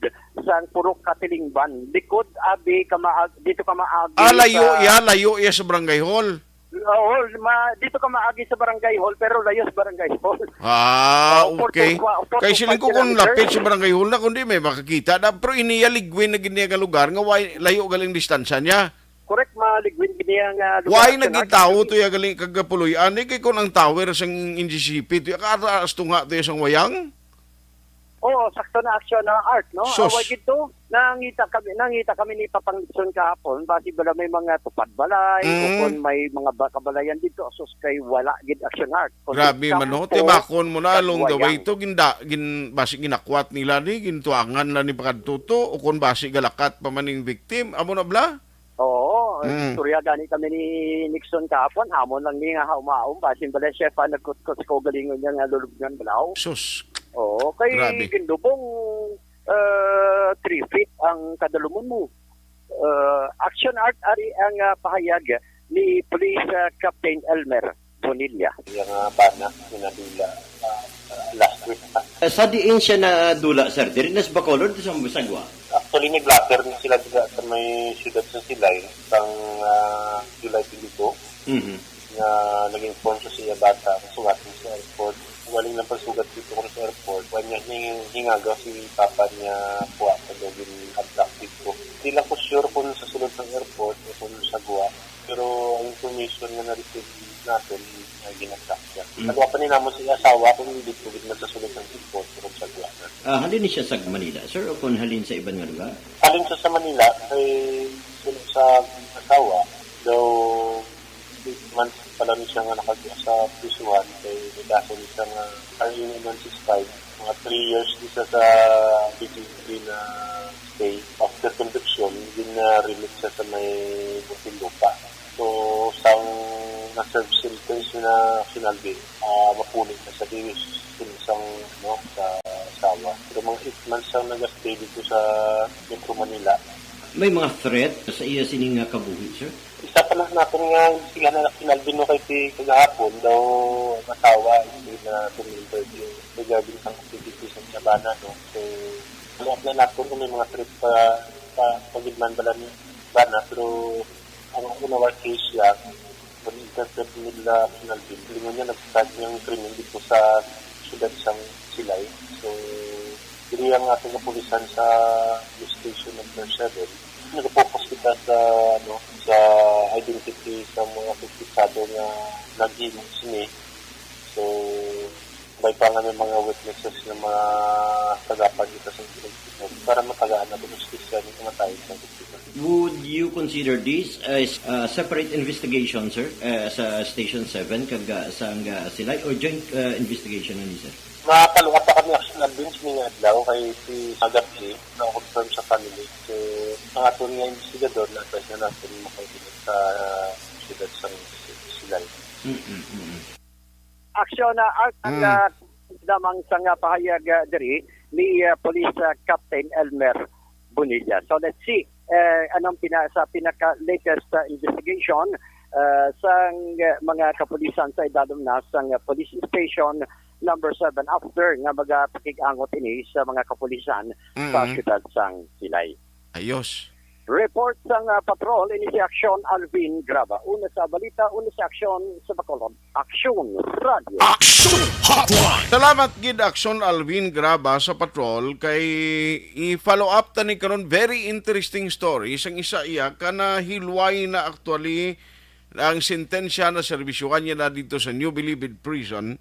sa Purok Katilingban. Likod, abi, kamaag, dito kamaagi Ah, layo sa iya, layo iya sa barangay hall. Oo, ma, dito kamaagi sa Barangay Hall, pero layo sa Barangay Hall. Ah, Oh, four to okay. fi-, four Kay to siling five ko kung kilometers. lapit sa barangay hall na, kundi may makakita na. Pero iniya ligwin na gid niya nga lugar, nga way, layo galing distansya niya. Correct, maligwin gid niya nga lugar, Why Action Art, nagitawo actually. to ya galing kagapuloy-an? Eh, kay kung ang tower sang N G C P, to ya, kataas to nga to ya sang wayang? Oo, sakto na, Action na, Art, no? Sus. Away gid to. Nangita kami, nangita kami ni Papang Nixon kahapon, basi bala may mga tupad balay, o Mm. kung may mga ba-, kabalayan dito, sus, kay wala gid, Action Art. Kung Grabe sa man, no? Sampo, Timakon mo na, along the way Kagwayang. to, ginda-, gin-, basi ginakwat nila ni, gintuangan na ni pakadto to, o kung basi galakat pa man ning victim. Amo na bala? Oo, Mm. istorya gani kami ni Nixon kahapon, hamon lang ni nga haumaon, basin bala siya pa nagkutkot sa kaugalingon niya nga lulubngan balaw. Sus. Oo, kay Grabe. gindubong, uh, three feet ang kadalumon mo. Uh, Action Art, ari ang, uh, pahayag ni Police, uh, Captain Elmer Bonilla. Iya nga bana, ginadula, ah, last week na. Eh, sa diin siya nadula, sir? Diri na sa Bacolod, sa Sagwa? Actually, nag-blotter na sila dira sa may siyudad sa Silay, sang, ah, July twenty-two, Mhm. nga nag-inform siya sa iya bata, nga sugat niya sa airport. Galing lang pagsugat dito ko sa airport, wala niya hing-, hingagaw si papa niya, kuha pa daw, gin-abduct dito. Di lang ko sure kung sa sulod ng airport o kung sa Sagwa. Pero ang information nga na-receive natin, ay ginagsak siya. Mm. Nagawa pa ni namon sa iya asawa kung hindi po gid nagsasulod ng import o kung sa Guana. Ah, halin ni siya sa Manila, sir, o kung halin sa iban nga lugar? Halin siya sa Manila, kay sulod sa asawa, daw eight months pa lang siya nga nakag-, sa prisuhan, kay may kaso ni siya nga R A one six five, mga three years di siya sa B G P na stay. After conviction, gin-remit siya sa may Muntinlupa. So, sang na-serve sentence na Action Alvin, ah, mapuli na sa di-, sang, ano, sa asawa. Pero mga eight months ang nag-stay dito sa Metro Manila. May mga threat sa iya sining nga kabuhi, sir? Isa pa lang natin nga imbestigahan na Action Alvin, no, kay si kagahapon daw ang asawa, hindi na interview regarding sa activity sa Sabana, no? So, follow up na natin kung may mga threat pa, pa, pagidman bala ni Bana, pero ang una, case siya, pag-intercept nila Action Alvin, lingon niya nag-start niyang krimen dito sa siyudad sang Silay. So, diri ang ating kapulisan sa Police Station Number Seven. Nag-focus kita sa, ano, sa identity sa mga suspetsado nga naghimo sini. So, may pa nga may mga witnesses nga mga tagapan kita sa investigation para matagaan natin ang justisya ni kamatayon sa biktima. Would you consider this as a separate investigation, sir, uh, sa Station Seven kag, uh, sang, uh, Silay, or joint, uh, investigation na ni, sir? Makaluha pa kami, Action Alvin, sa mga adlaw kay si Agap A na-confirm sa family. So, ang aton nga investigador na-advise na natin makahinat sa siyudad sa Silay. Mm, mm, mm. Action na Art ang, Mm. ah, lamang sa nga pahayag, ah, diri ni, ah, Police, ah, Captain Elmer Bonilla. So, let's see, eh, anong pina-, sa pinaka-latest, ah, investigation, ah, sang, ah, mga kapulisan sa idalom na sang, ah, Police Station Number Seven after nga magapakig-angot ini sa mga kapulisan sa Mm. siyudad sang Silay. Ayos. Report sang, ah, patrol, ini si Action Alvin Graba. Una sa balita, una sa aksyon sa Bacolod. Aksyon Radio. Action Hotline. Salamat gid, Aksyon Alvin Graba sa patrol, kay i-follow up ta ni karon, very interesting story sang isa iya ka na hilway na actually Ang sentensya na serbisyuhan niya na dito sa New Bilibid Prison.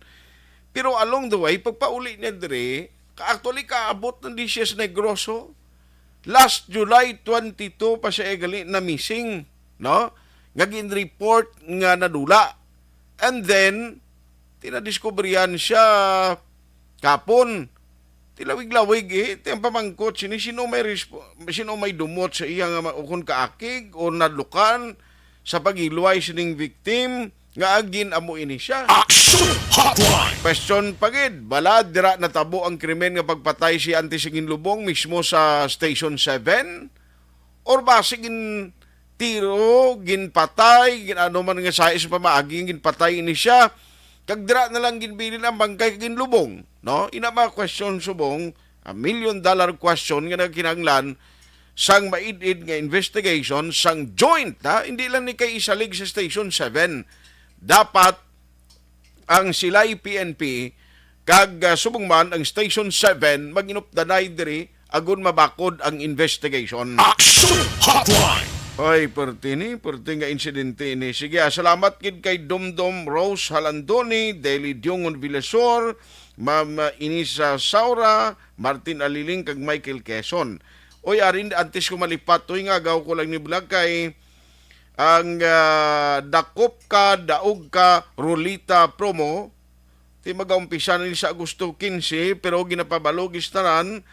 Pero along the way, pagpauli niya diri, ka-, actually, kaabot na di siya sa Negros, oh. Last July twenty-two pa siya gali na missing, no? Nga gin-report nga nadula. And then, tinadiskubrihan siya kapon. Tilawig-lawig, eh. Ti ang pamangkot sini, sino may respo-, sino may dumot sa iya nga ma-, ukon kaakig o nadlukan sa paghiluway sining victim nga agin amo ini siya? Action Hotline! Question pa gid, bala dira natabo ang krimen nga pagpatay si Auntie sa ginlubong mismo sa Station seven? Or basi gin tiro, ginpatay, gin ano man nga sa isang pamaagi, ginpatay ini siya. Kag dira na lang ginbilin ang bangkay kag ginlubong, no? Ina mga question subong, a million dollar question nga nagkinahanglan sang maid-id nga investigation sang joint, ha? Hindi lang ni kay isalig sa Station seven. Dapat ang Silay P N P kag, ah, subong man ang Station seven mag-inupdanay diri agod mabakod ang investigation. Action Hotline! Ay, perti ni, perti nga insidente ini. Sige, ah, salamat gid kay Domdom Rose Halandoni, Daily Diongon Villasor, Ma'am, ah, Inisa Saura, Martin Aliling, kag Michael Quezon. Oy, arin, antes ko malipat, oy, nga agaw ko lang ni Vlog kay ang, ah, Dakop Ka, Daog Ka, Rolita promo, ti magaumpisa na ni sa Agosto quince, pero ginapabalo gid sa tanan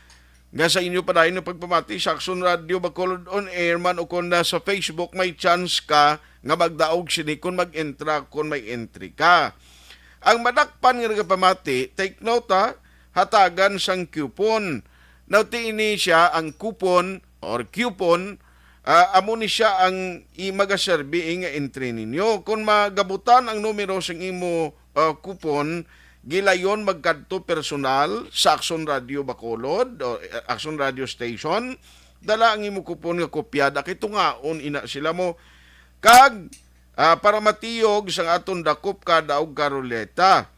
nga sa inyo padayon nga pagpamati sa Action Radio Bacolod on Air man o kon na sa Facebook, may chance ka nga magdaog sini kon mag-entra, kon may entry ka. Ang madakpan nga nagapamati, take note ha, hatagan sang coupon. Now, ti ini siya ang coupon or coupon, ah, amo ni siya ang i-, magaserbi nga entry ninyo. Kung magabutan ang numero sang imo, ah, coupon, gilayon magkadto personal sa Action Radio Bacolod o, eh, Action Radio Station, dala ang imo coupon nga kopya, da kay tungaon ina sila mo. Kag, ah, para matiyog sang aton Dakop Ka, Daog Ka Roleta.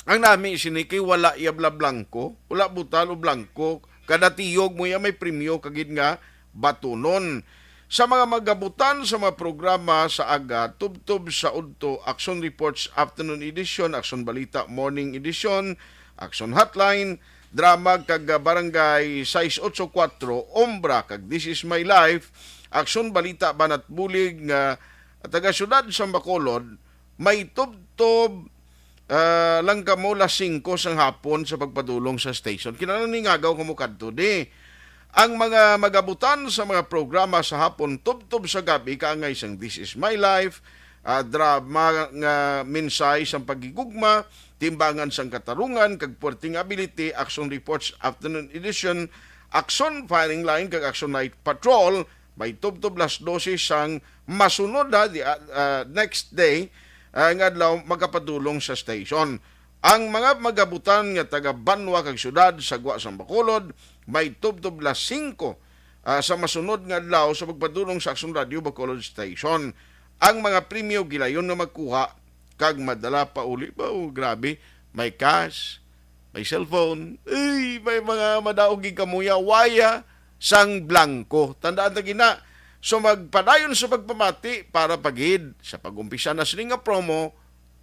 Ang nami sini kay wala iya bla-, blanco, wala butal o blanco. Kada tiyog mo iya may premyo kagid nga batunon. Sa mga magabutan sa mga programa sa aga, tubtob sa udto, Action Reports Afternoon Edition, Action Balita Morning Edition, Action Hotline, drama kag Barangay sais otso kuwatro, Ombra kag This Is My Life, Action Balita Banat Bulig nga taga siyudad sa Bacolod, may tubtob, ah, lang kamo las singko sang hapon sa pagpadulong sa station. Kinahanglan ni ngagaw kamo kadto di. Ang mga magabutan sa mga programa sa hapon tubtob sa gabi kaangay sang This Is My Life, ah, drama nga mensahe sang paghigugma, timbangan sang katarungan, kag puwerteng ability, Action Reports Afternoon Edition, Action Firing Line, kag Action Night Patrol, may tubtob las dose sang masunod, ha, di, ah, ah, next day, ah, nga adlaw makapadulong sa station. Ang mga magabutan nga taga banwa kag syudad sa gwa sang Bacolod may tubtob las singko, ah, sa masunod nga adlaw sa pagpadulong sa Action Radio Bacolod Station. Ang mga premyo gilayon nga magkuha kag madala pa uli. Ba, oh, grabe, may cash, may cellphone, ay, may mga madaog gid kamuya, waya sang blanco. Tandaan ta gina. So, magpadayon sa pagpamati para pagid sa pag-umpisa na sini nga promo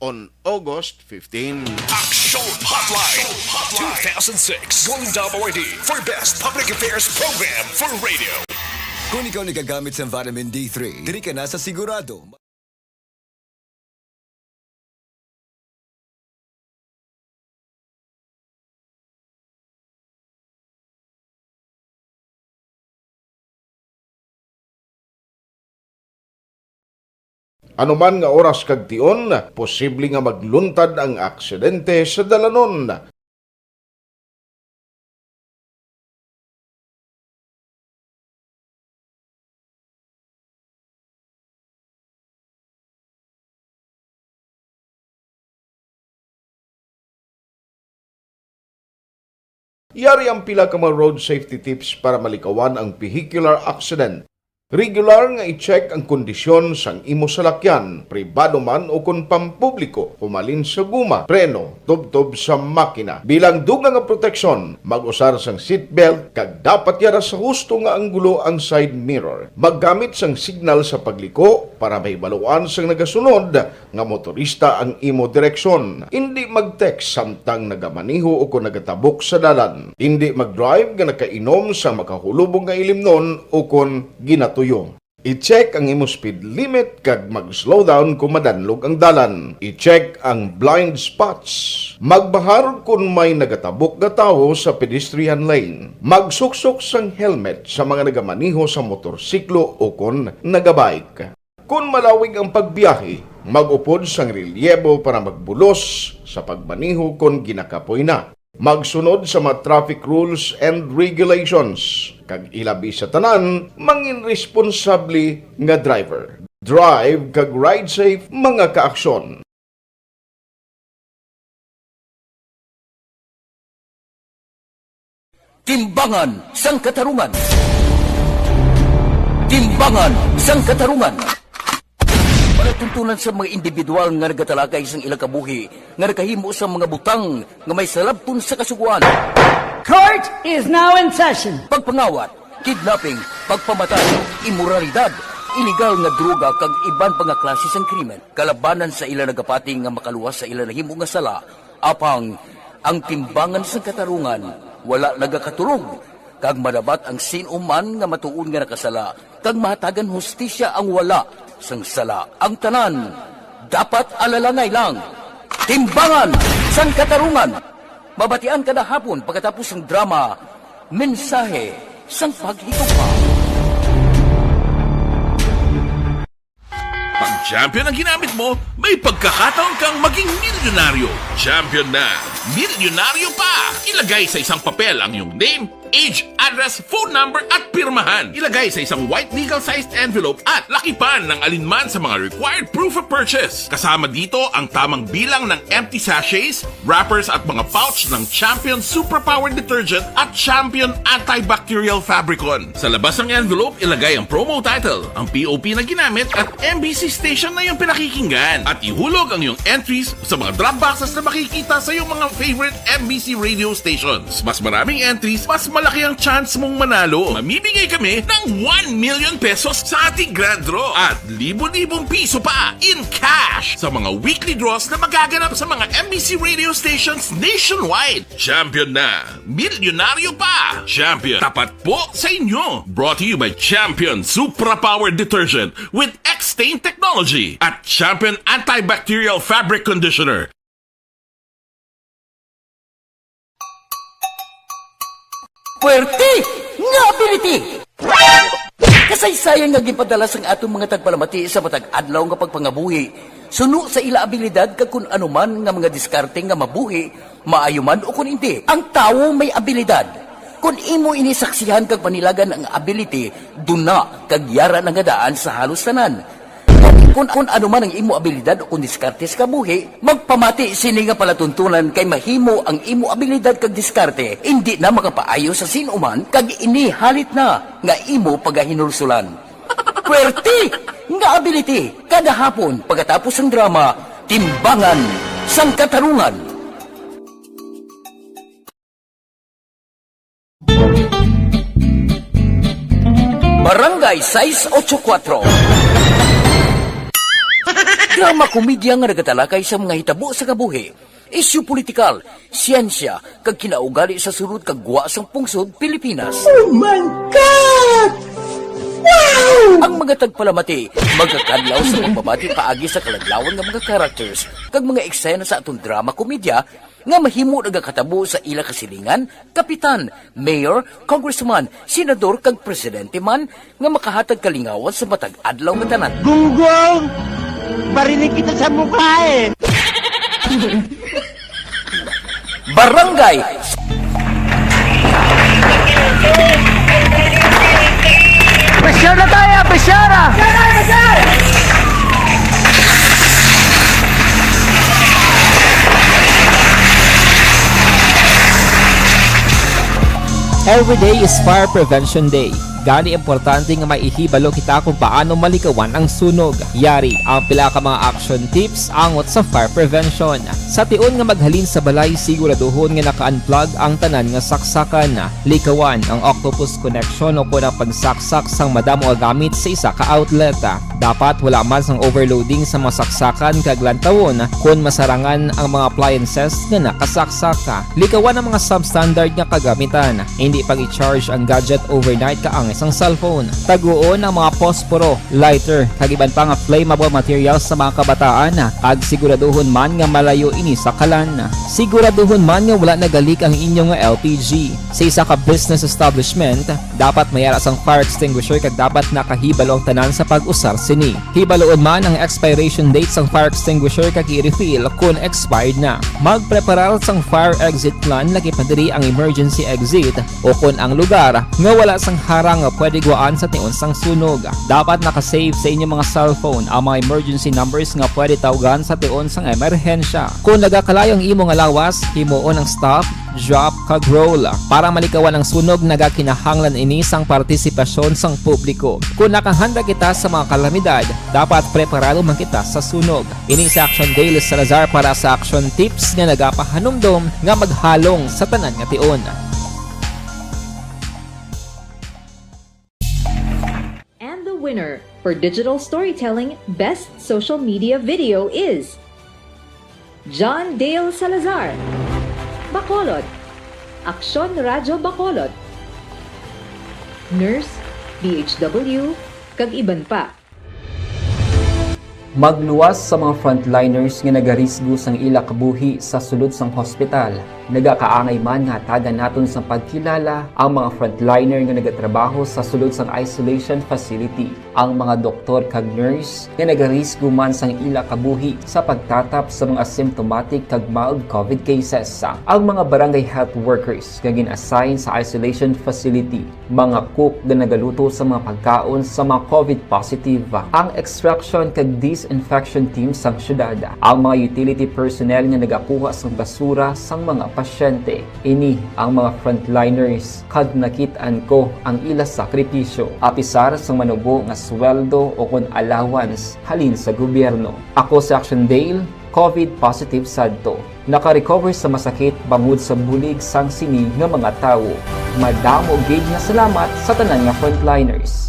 on August fifteen. Action Hotline two thousand six Golden W R D for Best Public Affairs Program for Radio. Kung ikaw nagagamit sa vitamin D three, diri ka na sa sigurado. Anuman nga oras kag tion, posible nga magluntad ang aksidente sa dalanon. Yari ang pila ka mga road safety tips para malikawan ang vehicular accident. Regular nga i-check ang kondisyon sang imo salakyan, pribado man o kon pampubliko, humalin sa guma, preno, tubtob sa makina. Bilang dugang nga proteksyon, mag-usar sang seatbelt kag dapat yara sa husto nga anggulo ang side mirror. Maggamit sang signal sa pagliko para mahibaluan sang nagasunod nga motorista ang imo direksyon. Indi mag-text samtang nagamaneho o kon nagatabok sa dalan. Indi mag-drive nga nakainom sang makahulubong nga ilimnon o kon ginatuyo. I-check ang imo speed limit kag mag-slow down kon madanlog ang dalan. I-check ang blind spots. Magbahar kon may nagatabok nga tawo sa pedestrian lane. Magsuksok sang helmet sa mga nagamaneho sa motorsiklo o kon nagabike. Kon malawig ang pagbiyahe, mag-upod sang relyebo para magbulos sa pagmaneho kon ginakapoy na. Magsunod sa mga traffic rules and regulations, kag ilabi sa tanan, mangin responsable nga driver. Drive kag ride safe, mga kaaksyon. Timbangan sang Katarungan. Timbangan sang Katarungan. Palatuntunan sa mga individual nga nagatalakay sang ilang kabuhi nga nakahimo sa mga butang nga may salabton sa Kasugoan. Court is now in session. Pagpangawat, kidnapping, pagpamatay, imoralidad, iligal nga droga kag iban pa nga klase sang krimen kalabanan sa ila nagapati nga makaluwas sa ila nahimo nga sala. Apang ang timbangan sang Katarungan wala nagakatulog, kag madabat ang sin-o man nga matuod nga nakasala, kag mahatagan hustisya ang wala sang sala. Ang tanan dapat alalangay lang. Timbangan sang Katarungan. Mabatian kada hapon pagkatapos sang drama, Mensahe sang Paghigugma. Pag champion ang ginamit mo, may pagkakataon kang maging milyonaryo. Champion na, milyonaryo pa! Ilagay sa isang papel ang iyong name, age, address, phone number, at pirmahan. Ilagay sa isang white legal-sized envelope at lakipan ng alinman sa mga required proof of purchase. Kasama dito ang tamang bilang ng empty sachets, wrappers, at mga pouch ng Champion Superpower Detergent at Champion Antibacterial Fabricon. Sa labas ng envelope, ilagay ang promo title, ang P O P na ginamit, at M B C station na iyong pinakikinggan. At ihulog ang iyong entries sa mga drop boxes na makikita sa iyong mga favorite M B C radio stations. Mas maraming entries, mas malaki ang chance mong manalo. Mamimigay kami ng one million pesos sa ating grand draw at libo-libong piso pa in cash sa mga weekly draws na magaganap sa mga M B C radio stations nationwide. Champion na! Milyonaryo pa! Champion, tapat po sa inyo! Brought to you by Champion Supra Power Detergent with X-Stain Technology at Champion Antibacterial Fabric Conditioner. Puwerte nga ability! Kasaysayan nga ginpadala sang aton mga tagpalamati sa matag adlaw nga pagpangabuhi suno sa ila abilidad kag kun ano man nga mga diskarte nga mabuhi, maayo man ukon indi. Ang tawo may abilidad. Kon imo ini saksihan kag panilagan ang ability, duna kag yara na nga daan sa halos tanan. Kon, kon ano man ang imo abilidad o kon diskarte sa kabuhi, magpamati sini nga palatuntunan kay mahimo ang imo abilidad kag diskarte indi na makapaayo sa sin-o man kag ini halit na nga imo pagahinulsulan. Puwerte nga ability kada hapon pagkatapos sang drama, Timbangan sang Katarungan. Barangay sais ocho kuwatro. Drama komedya nga nagatalakay sa mga hitabo sa kabuhi, isyu politikal, siyensya, kag kinaugali sa sulod kag gwa sang pungsod Pilipinas. Oh my God! Wow! Ang mga tagpalamati magakadlaw sa pagbabati paagi sa kaladlawan nga mga characters kag mga eksena sa aton drama komedya nga mahimo nagakatabo sa ila kasilingan, kapitan, mayor, congressman, senador, kag presidente man nga makahatag kalingawan sa matag adlaw nga tanan. Gunggong! Barinig kita sa mukha eh! Barangay. Pressure na tayo, pressure na! Every day is Fire Prevention Day. Gani, importante nga maihibalo kita kung paano malikawan ang sunog. Yari ang pila ka mga action tips angot sa fire prevention. Sa tion nga maghalin sa balay, siguraduhon nga naka-unplug ang tanan nga saksakan. Likawan ang octopus connection o kon ang pagsaksak sang madamo nga gamit sa isa ka outlet. Dapat wala man sang overloading sa mga saksakan kag lantawon kon masarangan ang mga appliances nga nakasaksak. Likawan ang mga substandard nga kagamitan. Hindi pag-i-charge ang gadget overnight kaangay sang cellphone. Taguon ang mga posporo, lighter, kag iban pa nga flammable materials sa mga kabataan, kag siguraduhon man nga malayo ini sa kalan. Siguraduhon man nga wala nagalik ang inyo nga L P G. Sa isa ka business establishment, dapat may ara sang fire extinguisher kag dapat nakahibalo ang tanan sa pag-usar sini. Hibaluon man ang expiration date sang fire extinguisher kag i-refill kon expired na. Magpreparar sang fire exit plan, lakip na diri ang emergency exit o kon ang lugar nga wala sang harang nga pwede gwaan sa tion sang sunog. Dapat naka-save sa inyo mga cellphone ang mga emergency numbers nga pwede tawgan sa tion sang emerhensya. Kon nagakalayo ang imo nga lawas, himuon ang stop, drop, kag roll. Para malikawan ang sunog, nagakinahanglan ini sang partisipasyon sang publiko. Kon nakahanda kita sa mga kalamidad, dapat preparado man kita sa sunog. Ini si Action Dale Salazar para sa Action Tips nga nagapahanumdom nga maghalong sa tanan nga tion. And the winner for digital storytelling best social media video is John Dale Salazar, Bacolod, Aksyon Radyo Bacolod, Nurse, D H W, kag iban pa. Magluwas sa mga frontliners nga nagarisgo sang ila kabuhi sa sulod sang hospital. Nagakaangay man nga hatagan naton sang pagkilala ang mga frontliner nga nagatrabaho sa sulod sang isolation facility, ang mga doktor kag nurse nga nagarisgo man sang ila kabuhi sa pagtatap sa mga asymptomatic kag mild covid cases, ang mga barangay health workers nga gin-assign sa isolation facility, mga cook nga nagaluto sa mga pagkaon sa mga covid positive, ang extraction kag disinfection team sang syudad, ang mga utility personnel nga nagakuha sang basura sang mga pasyente. Ini ang mga frontliners, kag nakit-an ko ang ila sakripisyo, apisar sang manubo nga sweldo o kon allowance halin sa gobyerno. Ako si Action Dale, covid positive sadto. Naka-recover sa masakit bangod sa bulig sang sini nga mga tawo. Madamo gid nga salamat sa tanan nga frontliners.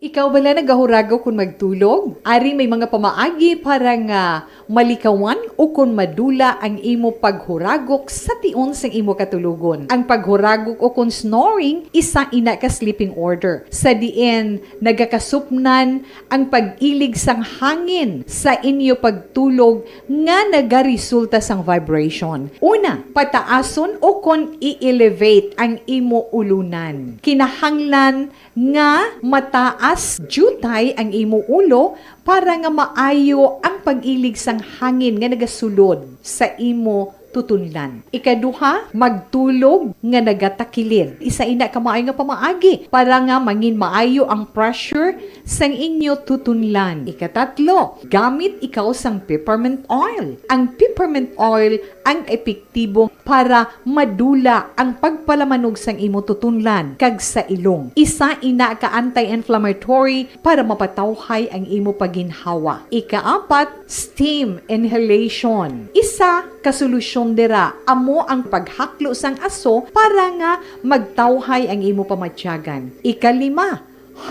Ikaw bala nagahuragok kon magtulog? Ari may mga pamaagi para nga malikawan o kon madula ang imo paghuragok sa tion sang imo katulogon. Ang paghuragok o kon snoring, isa ina ka sleeping order, sa diin nagakasupnan ang pag-ilig sang hangin sa inyo pagtulog nga nagaresulta sang vibration. Una, pataason o kon i-elevate ang imo ulunan. Kinahanglan nga mataas diutay ang imo ulo para nga maayo ang pag-ilig sang hangin nga nagasulod sa imo tutunlan. Ikaduha, magtulog nga nagatakilid. Isa ina ka maayo nga pamaagi para nga mangin maayo ang pressure sang inyo tutunlan. Ikatatlo, gamit ikaw sang peppermint oil. Ang peppermint oil ang epektibo para madula ang pagpalamanog sang imo tutunlan kag sa ilong. Isa ina ka anti-inflammatory para mapatawhay ang imo paginhawa. Ikaapat, steam inhalation. Isa ka solusyon dira amo ang paghaklo sang aso para nga magtawhay ang imo pamatyagan. Ikalima,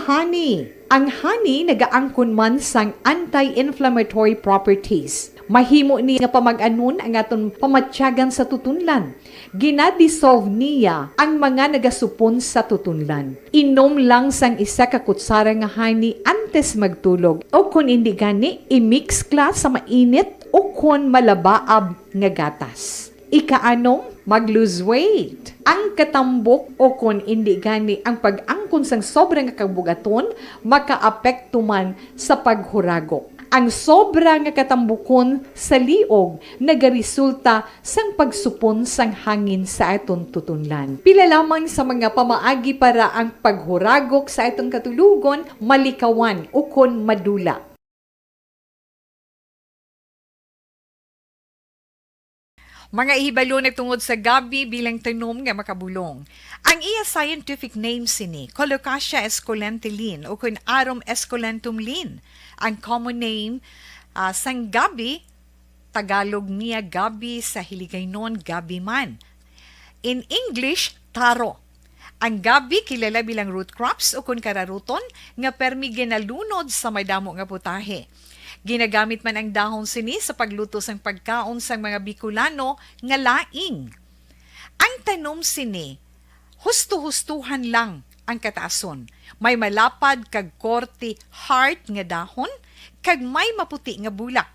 honey. Ang honey nagaangkon man sang anti-inflammatory properties. Mahimo ni nga pamag-anon ang aton pamatyagan sa tutunlan. Gina-dissolve niya ang mga nagasupon sa tutunlan. Inom lang sang isa ka kutsara nga honey antes magtulog, o kon indi gani, i-mix kla sa mainit o kon malabaab nga gatas. Ikaanom, mag-lose weight. Ang katambok o kon indi gani ang pag-angkon sang sobra nga kabugaton makaapekto man sa paghuragok. Ang sobra nga katambukon sa liog nagaresulta sang pagsupon sang hangin sa aton tutunlan. Pila lamang sa mga pamaagi para ang paghuragok sa aton katulogon malikawan ukon madula. Mga ihibalo na tungod sa gabi bilang tanom nga makabulong. Ang iya scientific name sini, Colocasia esculenta Lin, ukon Arum esculentum Lin. Ang common name, ah, sang gabi, Tagalog niya gabi, sa Hiligaynon gabi man. In English, taro. Ang gabi kilala bilang root crops ukon kararuton nga permi ginalunod sa madamo nga putahe. Ginagamit man ang dahon sini sa pagluto sang pagkaon sang mga Bicolano nga laing. Ang tanom sini, husto-hustuhan lang ang kataason. May malapad kag korte heart nga dahon kag may maputi nga bulak.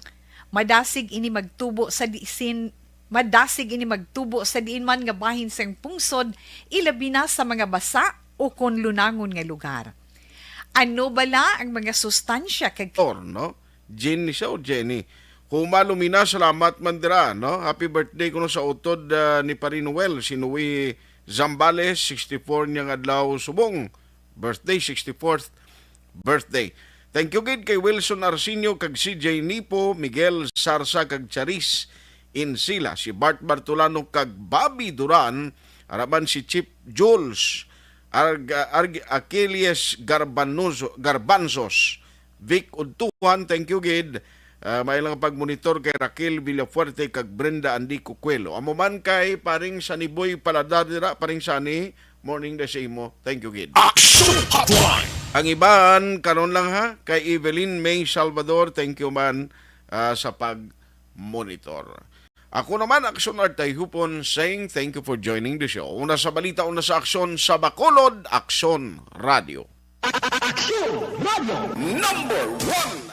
Madasig ini magtubo sa disin madasig ini magtubo sa diin man nga bahin sang pungsod, ilabi na sa mga basa ukon lunangon nga lugar. Ano bala ang mga sustansya kag Or, no? Jenny siya o Jenny? Huma, Lumina, salamat man dira, no? Happy birthday kuno sa utod, ah, ni Pari Noel, si Noe Zambales, sixty-four niya nga adlaw subong. Birthday, sixty-fourth birthday. Thank you gid kay Wilson Arsenio kag C J Nipo, Miguel Sarsa kag Charis Insila, si Bart Bartolano kag Bobby Duran, araban si Chip Jules, Arg-, Arg-, Achilles Garbanoso-, Garbanzos, Vic Udtuhan, thank you gid. Ah, may lang pagmonitor kay Raquel Villafuerte kag Brenda Andy Cucuelo. Amo man kay paring Saniboy Paladar dira, paring Sani, morning da sa imo. Thank you gid. Action Hotline. Ang iban karon lang ha, kay Evelyn May Salvador, thank you man, ah, sa pag-monitor. Ako naman, Action Art Tayhupon, saying thank you for joining the show. Una sa balita, una sa aksyon, sa Bacolod, Aksyon Radio. Aksyon Radio. Number one.